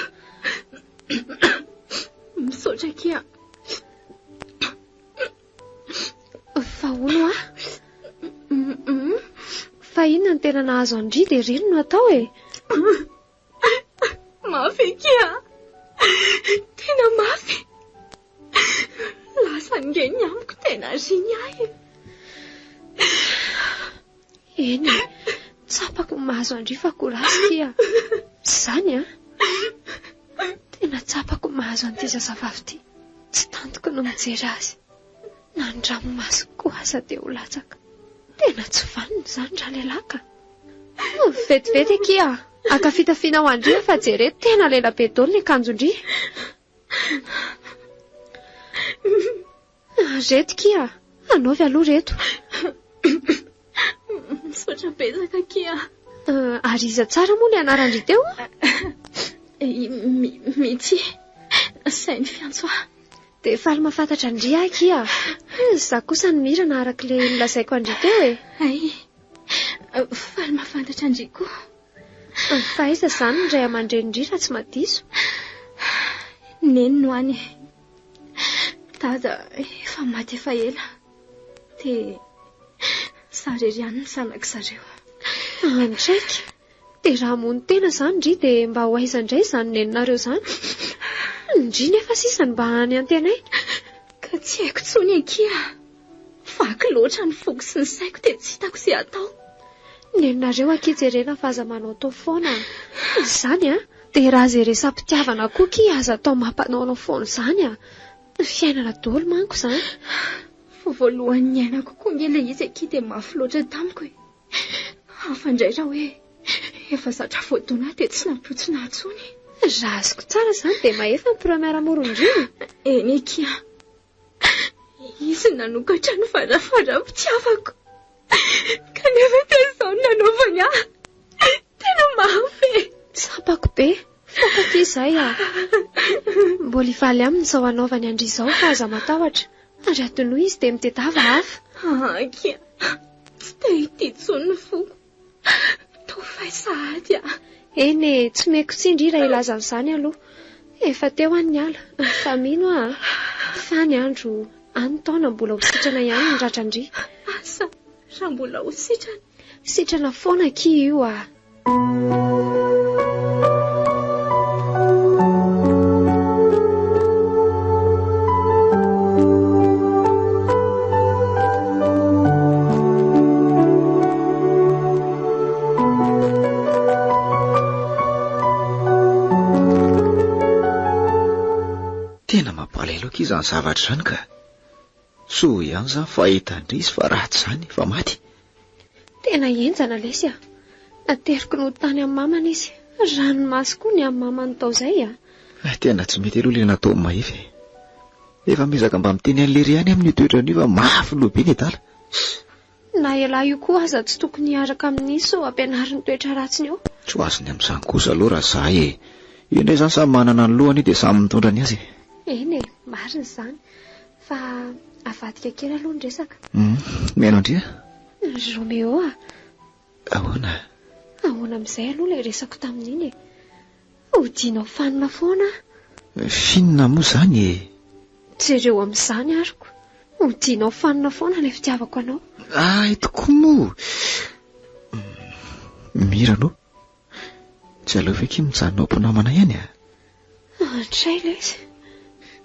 Misaotra akia. Fa hono hoa? Fa inona no tena nahazo an-dry dia ireny no atao e? Mafy akia! Tena mafy! Lasa ange ny amiko tena riny ahy e! Eny e, tsapako ny mahazo an-dry fa courage ity a! Izany an! Tena tsapako ny mahazo an'ity zazavavy ity. Tsy tantiko ny mijery azy. Na ny ranomasoko koa aza dia ho latsaka. Tena tsy vanona izany ralehilahy ka! Vetivety akia, haka fitafiana ho an-dry fa jereo tena lela be daholo ny akanjon-dry. Reto kia, anaovy aloha reto. Misaotra betsaka kia. Ary iza tsara moa ny anaran-dry teo? Mitsy, izay ny fiantso ahy. Dia faly mahafantatra an-dry aho kia. Izaho kosa no mirana araka ilay nolazaiko an-dry teo e. Hay. Faly mahafantatra an-dry koa. Fa aiza izany ny ray aman-drenin-dry raha tsy madiso? Neny no any e. Dada efa maty efa ela. Dia izaho irery ihany ny zanak'i zareo. Andraika! Dia raha hamono tena izany ndry dia mba ho aiza indray izany neninareo izany? Ndry nefa sisa no mba hany antenaina. Ka tsy haiko intsony akia. Vaky loatra ny foko sy ny saiko dia tsy hitako izay hatao. Neninareo akia jerena fa aza manaotao foana a! Izany a! Dia raha izay resa-pitiavana koa akia aza atao mampanaonao foana izany a! Ny fiainana daholo manko izany. Vao voalohany niainako koa ange ilay izy akia dia mafy loatra tamiko e! Hafa indray raha hoe efa zatra voadona aho dia tsy nampihontsina ahy intsony. Raha azoko tsara izany dia mahefa ny première amoron-drihana? Eny akia. Izy no nanokatra ny varavaram-pitiavako. Kanefa dia izao no nanaovany ahy. Tena mafy e! Tsapako be. Faka aty izay ah. Mbola hivaly aminy izao hanaovany an-dry izao fa aza matahotra. Ary adinoy izy dia mitedava hafa. Akia, tsy te hitia intsony ny foko. Toa fay sahady aho. Eny e, tsy omeko tsiny ndry raha hilaza an'izany aloha. Efa teo aho niala, fa mino aho a, fa any andro, any taona mbola ho sitrana ihany ny ratran-dry. Asa raha mbola ho sitrana. Sitrana foana akia io a! Tena mampalahelo akia izany zavatra izany ka. Soa ihany izany fa hitan-dry izy fa ratsy izany, fa maty. Tena henjana lesy a! Nateriko nody tany amin'ny mamany izy. Ranomaso koa ny amin'ny mamany tao izay a! Eh, tena tsy mety aloha ilay nataon'i Mahefa e. Efa miezaka mba miteny an'i Lery ihany amin'io toetrany io fa mafy loha be ny adala. Na elah io koa aza tsy tokony hiaraka amin'izy sao ampianariny toetra ratsiny eo. Tsy ho azony amin'izany kosa aloha raha izahay e. Io indray izany samy manana ny lohany io dia samy mitondra ny azy e. Eny e, marina izany. Fa avadika kely aloha ny resaka. Hum, mihaino an-dry a? Ry Roméo a! Ahoana? Ahoana amin'izay aloha ilay resako tamin'iny e? Hodianao fanina foana aho. F'inona moa izany e? Jereo amin'izany aroko. Hodianao fanina foana ilay fitiavako anao. Hay tokoa moa! Mira aloha. Tsy aleo ve akia mijanona ho mpinamana ihany a? Hatray lesy.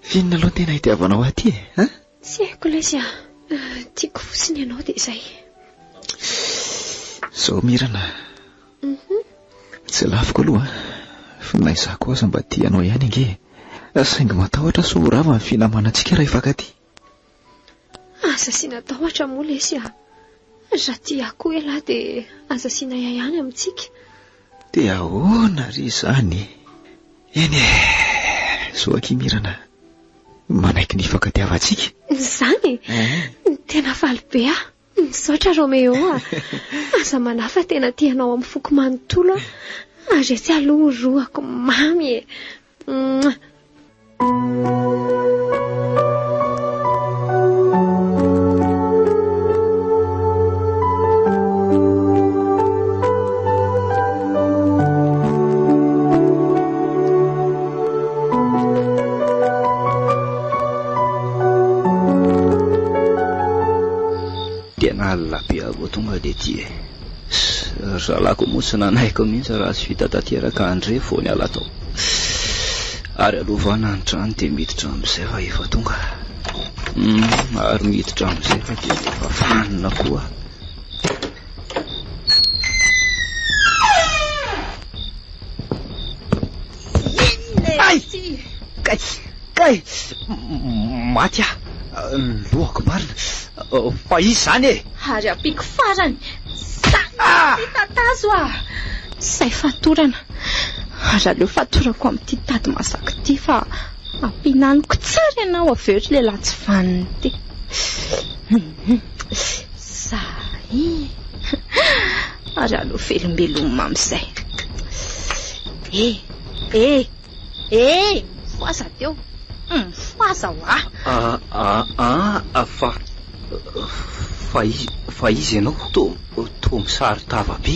F'inona aloha no tena itiavanao ahy aty e? An? Tsy haiko lesy a. Tiako fotsiny ianao dia izay. Izao Mirana. Mhm. Tsy laviko aloha an. Fa na izaho koa aza mba tia anao ihany ange e. Saingy matahotra sao ho rava ny finamanantsika raha hifankatia. Aza asiana tahotra moa lesy a. Raha tia ahy koa ialahy dia aza asiana ahiahy ihany amintsika. Dia ahoana re izany e? Eny e, zo akia Mirana, manaiky ny hifankatiavantsika. Izany e? Tena faly be aho. Misaotra Roméo a! Aza manahy fa tena tia anao amin'ny foko manontolo aho. Ary etsy aloha orohako mamy e! Mouah! Tena alina be aho vao tonga dia ety e. Ry zalahy koa moa tsy nanaiky mihitsy raha tsy vita tanteraka André vao niala tao. Ary alovana ny trano dia miditra amin'izay fa efa tonga. Hum, ary miditra amin'izay fa dia efa fanina koa. Ay! Kay! Kay! Maty aho! Ny lohako marina. Fa iza izany e? Ary ampiako farany. Zany ah! tatazo ah! Izay fatorana. Ary aleo fatorako amin'ity tady masaka ity fa ampihinaniko tsara ianao avy eo ry lehilahy tsy vanona ity. Zay. Ary aleo velombelomina amin'izay. Eh! Eh! Eh! Mifohaza teo. Mifohaza hoa. Ah ah ah fa Fa izy, fa izy ianao toa, toa misaron-tava be.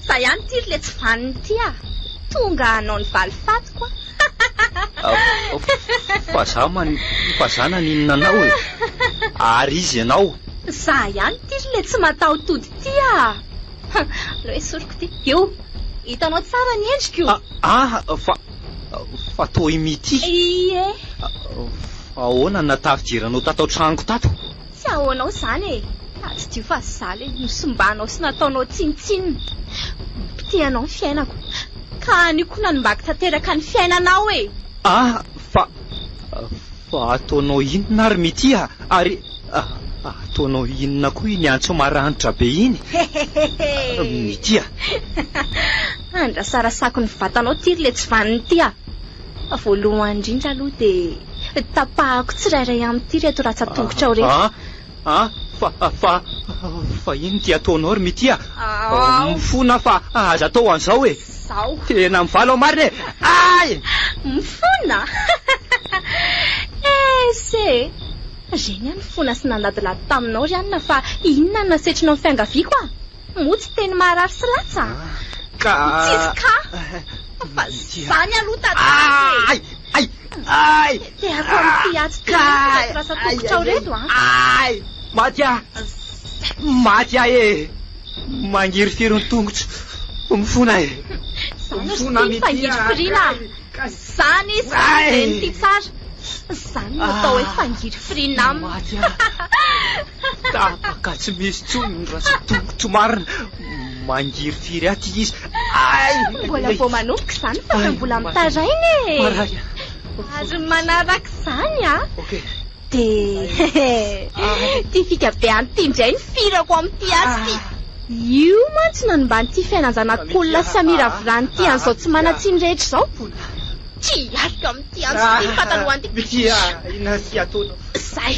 Za ihany ity ry le tsy vanona ity ah! Tonga hanao ny valifatiko ah! Fa za man, fa za naninona anao e? Ary izy ianao? Za ihany ity ry le tsy mataho-tody ity ah! Aleo esoriko ity. Io! Hitanao tsara ny endriko? Ah, fa, fa toa i Mitia. Ie. Fa ahoana no natafidiranao tato an-tranoko tato? Tsy ahoanao izany e! Tadidio fa za le nosimbanao sy nataonao tsinontsinona. Nopitehanao ny fiainako. Ka anio koa nanimbako tanteraka ny fiainanao e! Ah, fa, fa ataonao inona ary Mitia? Ary ataonao inona koa iny antso maranitra be iny? Mitia. Andrasarasako ny vatanao ity ry le tsy vanona ity ah! Voalohany indrindra aloha dia tapahako tsirairay amin'ity ireto ratsan-tongotrao ireto. Ah, ah, fa, fa, fa inona ity ataonao ry Mitia? Mifona aho fa aza atao an'izao e! Izao. Tena mivalo aho marina e! Ay! Mifona? Ese e! Reny aho nifona sy nandadilady taminao ry anona fa inona no nasetrinao ny fiangaviako ah? Moa tsy teny maharary sy latsa? Ka. Tsisy ka. Fa zany aloha tadiavo e. Ay! Ay! Ay! Tehako amin'ity atsy ity ireto rasa-tongotrao ireto an. Ay! Maty aho! Maty aho e! Mangirifiry ny tongotro. Mifona e! Zany ry ity fangirifiriana. Zany izy zany ity tsara. Zany no atao hoe fangirifiriana aminy. Maty aho. Tapaka tsy misy intsony ny rantsan-tongotro marina. Mangirifiry ahy ity izy. Ay! Mbola vao manomboka izany fa efa mbola mitaraina e. Marary. Ary ny manaraka izany an. Ok. Dia ity fika be an'ity indray ny firako amin'ity atsy ity. Io mantsy no nanomban'ity fiainan-janak'olona sy hamiravirany ity an'izao tsy manan-tsiny rehetra izao. Tsy hiariko amin'ity antso ity ny patalohan'ity. Mitia, inona ity ataonao? Izay.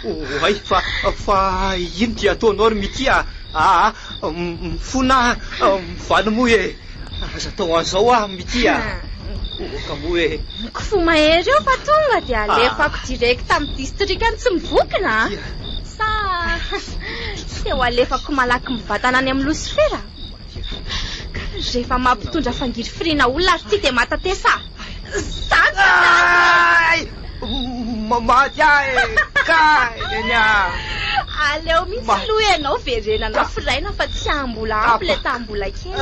Oay, fa, fa ino ity ataonao ry Mitia? Aa, mifona aho, mivaly moa e. Aza atao an'izao aho Mitia a. Oka moa e. Kifoha mahery eo fa tonga dia alefako direct amin'ny distrikan'i Tsimivokona a. Sa te ho alefako malaky mivantana any amin'ny losifera? Ka rehefa mampitondra fangirifiriana olona ary ity dia matatesa a. Zany fa zany e! Maty ahy e! Kay neny a! Aleo mihitsy aloha ianao verenana firaina fa tsy mbola ampy ilay taha-mbola kely e!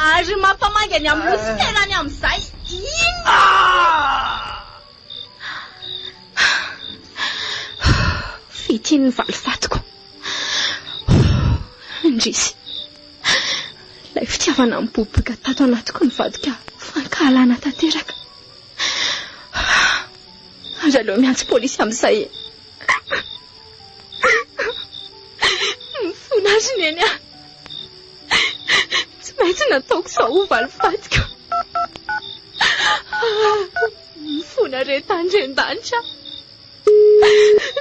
Ary mampamangy any amin'ny losifera any amin'izay inona? Vita iny ny valifatiko. Indrisy. Ilay fitiavana miboiboika tato anatiko nivadika fankahalana tanteraka. Ary aleo miantso polisy amin'izay e. Mifona azy neny aho. Tsy maintsy nataoko izao ho valifatiko. Mifona re tandren-danitra.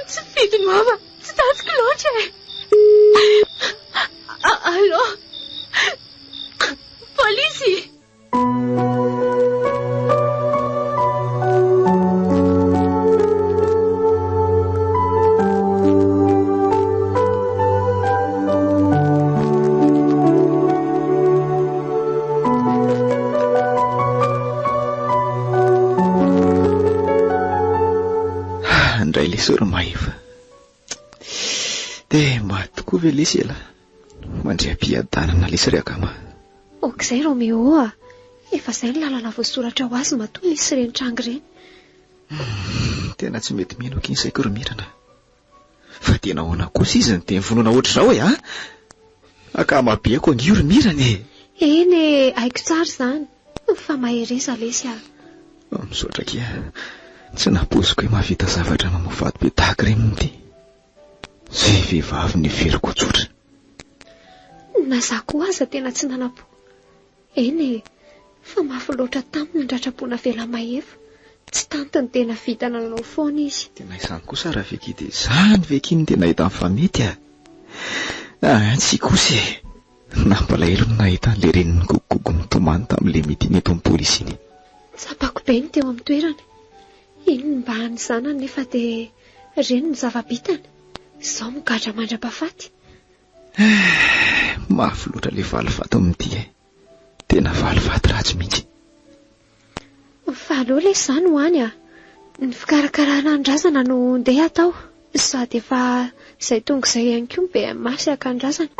Tsy fidiny mama, tsy tantiko loatra e. Allô? Polisy! Ndray lesy ry Mahefa. Dia maty tokoa ve lesy elah? Mandria am-piadanana lesy ry akama. Ok izay Roméo a! Efa izay ny lalana voasoratra ho azy matoa nisy ireny tranga ireny. Tena tsy mety mino akia ny saiko ry Mirana. Fa tena ahoana kosa izy no dia mivonona ohatr'izao e, a? Akama be ako ange io ry Mirana e! Eny e, haiko tsara izany. Fa mahereza lesy a! Misaotra akia. Tsy nampoiziko hoe mahavita zavatra mamoafady be tahaka ireny hono ity. Izay vehivavy neveriko ho tsotra. Na izaho koa aza tena tsy nanam-po. Eny e, fa mafy loatra taminy ny ratram-po navela mahefa. Tsy tantiny dia navita nanao foana izy. Tena izany kosa Raveky dia izany ve akia no tena hitany fa mety a? Ah, tsia kosa e! Nampalahelo ny nahita an'ilay reniny nigogogogo nitomany tamin'ilay meeting eto amin'ny polisy iny. Tsapako be ny teo amin'ny toerany. Iny ny mba an'ny zanany nefa dia ireny ny zava-bitany. Izao migadra mandra-pahafaty. Eh, mafy loatra ilay valifaty amin'ity e. Tena valifaty ratsy mihitsy. Fa aleo lesy izany ho any a! Ny fikarakarana ny razana no ndeha atao. Sady efa izay tonga izay ihany koa ny BMA sy haka ny razana.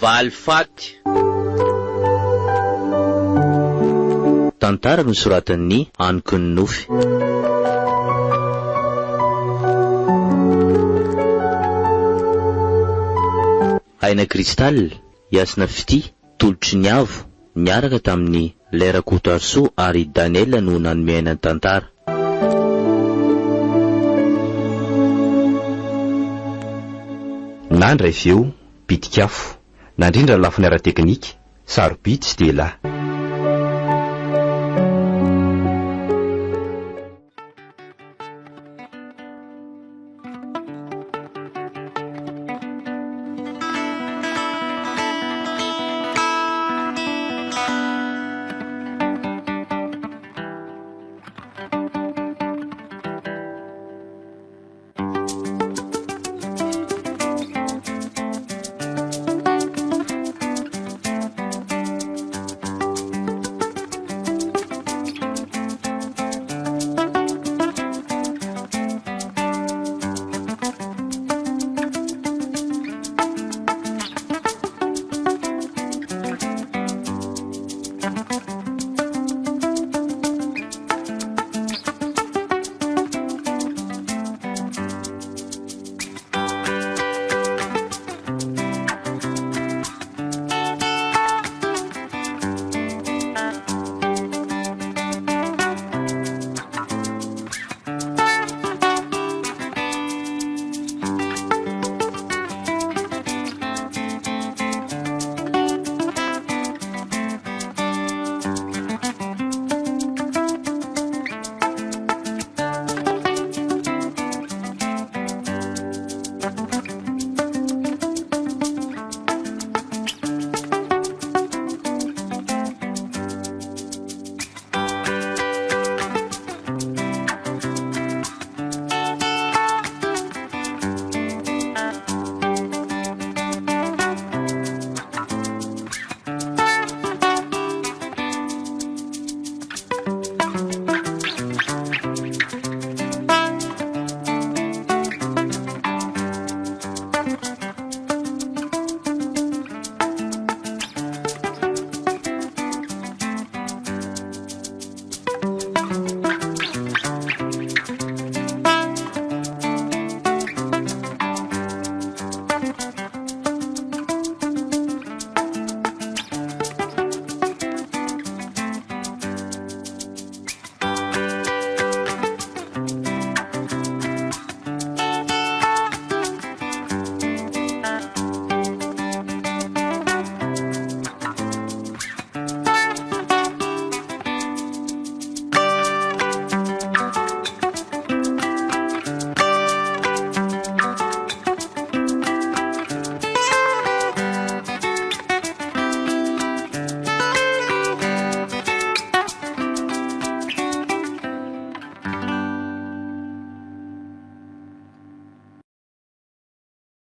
Valifaty. Tantara nosoratan'i Anoky ny Nofy. Aina Cristal, Hasina Fitia, Tolotry ny Avo, niaraka tamin'i Lay Rakotoarisoa ary Daniel no nanome aina ny tantara. Nandray feo, pitik'afo. Nandrindra ny lafiny ara-teknika, sarobidy sy lehilahy.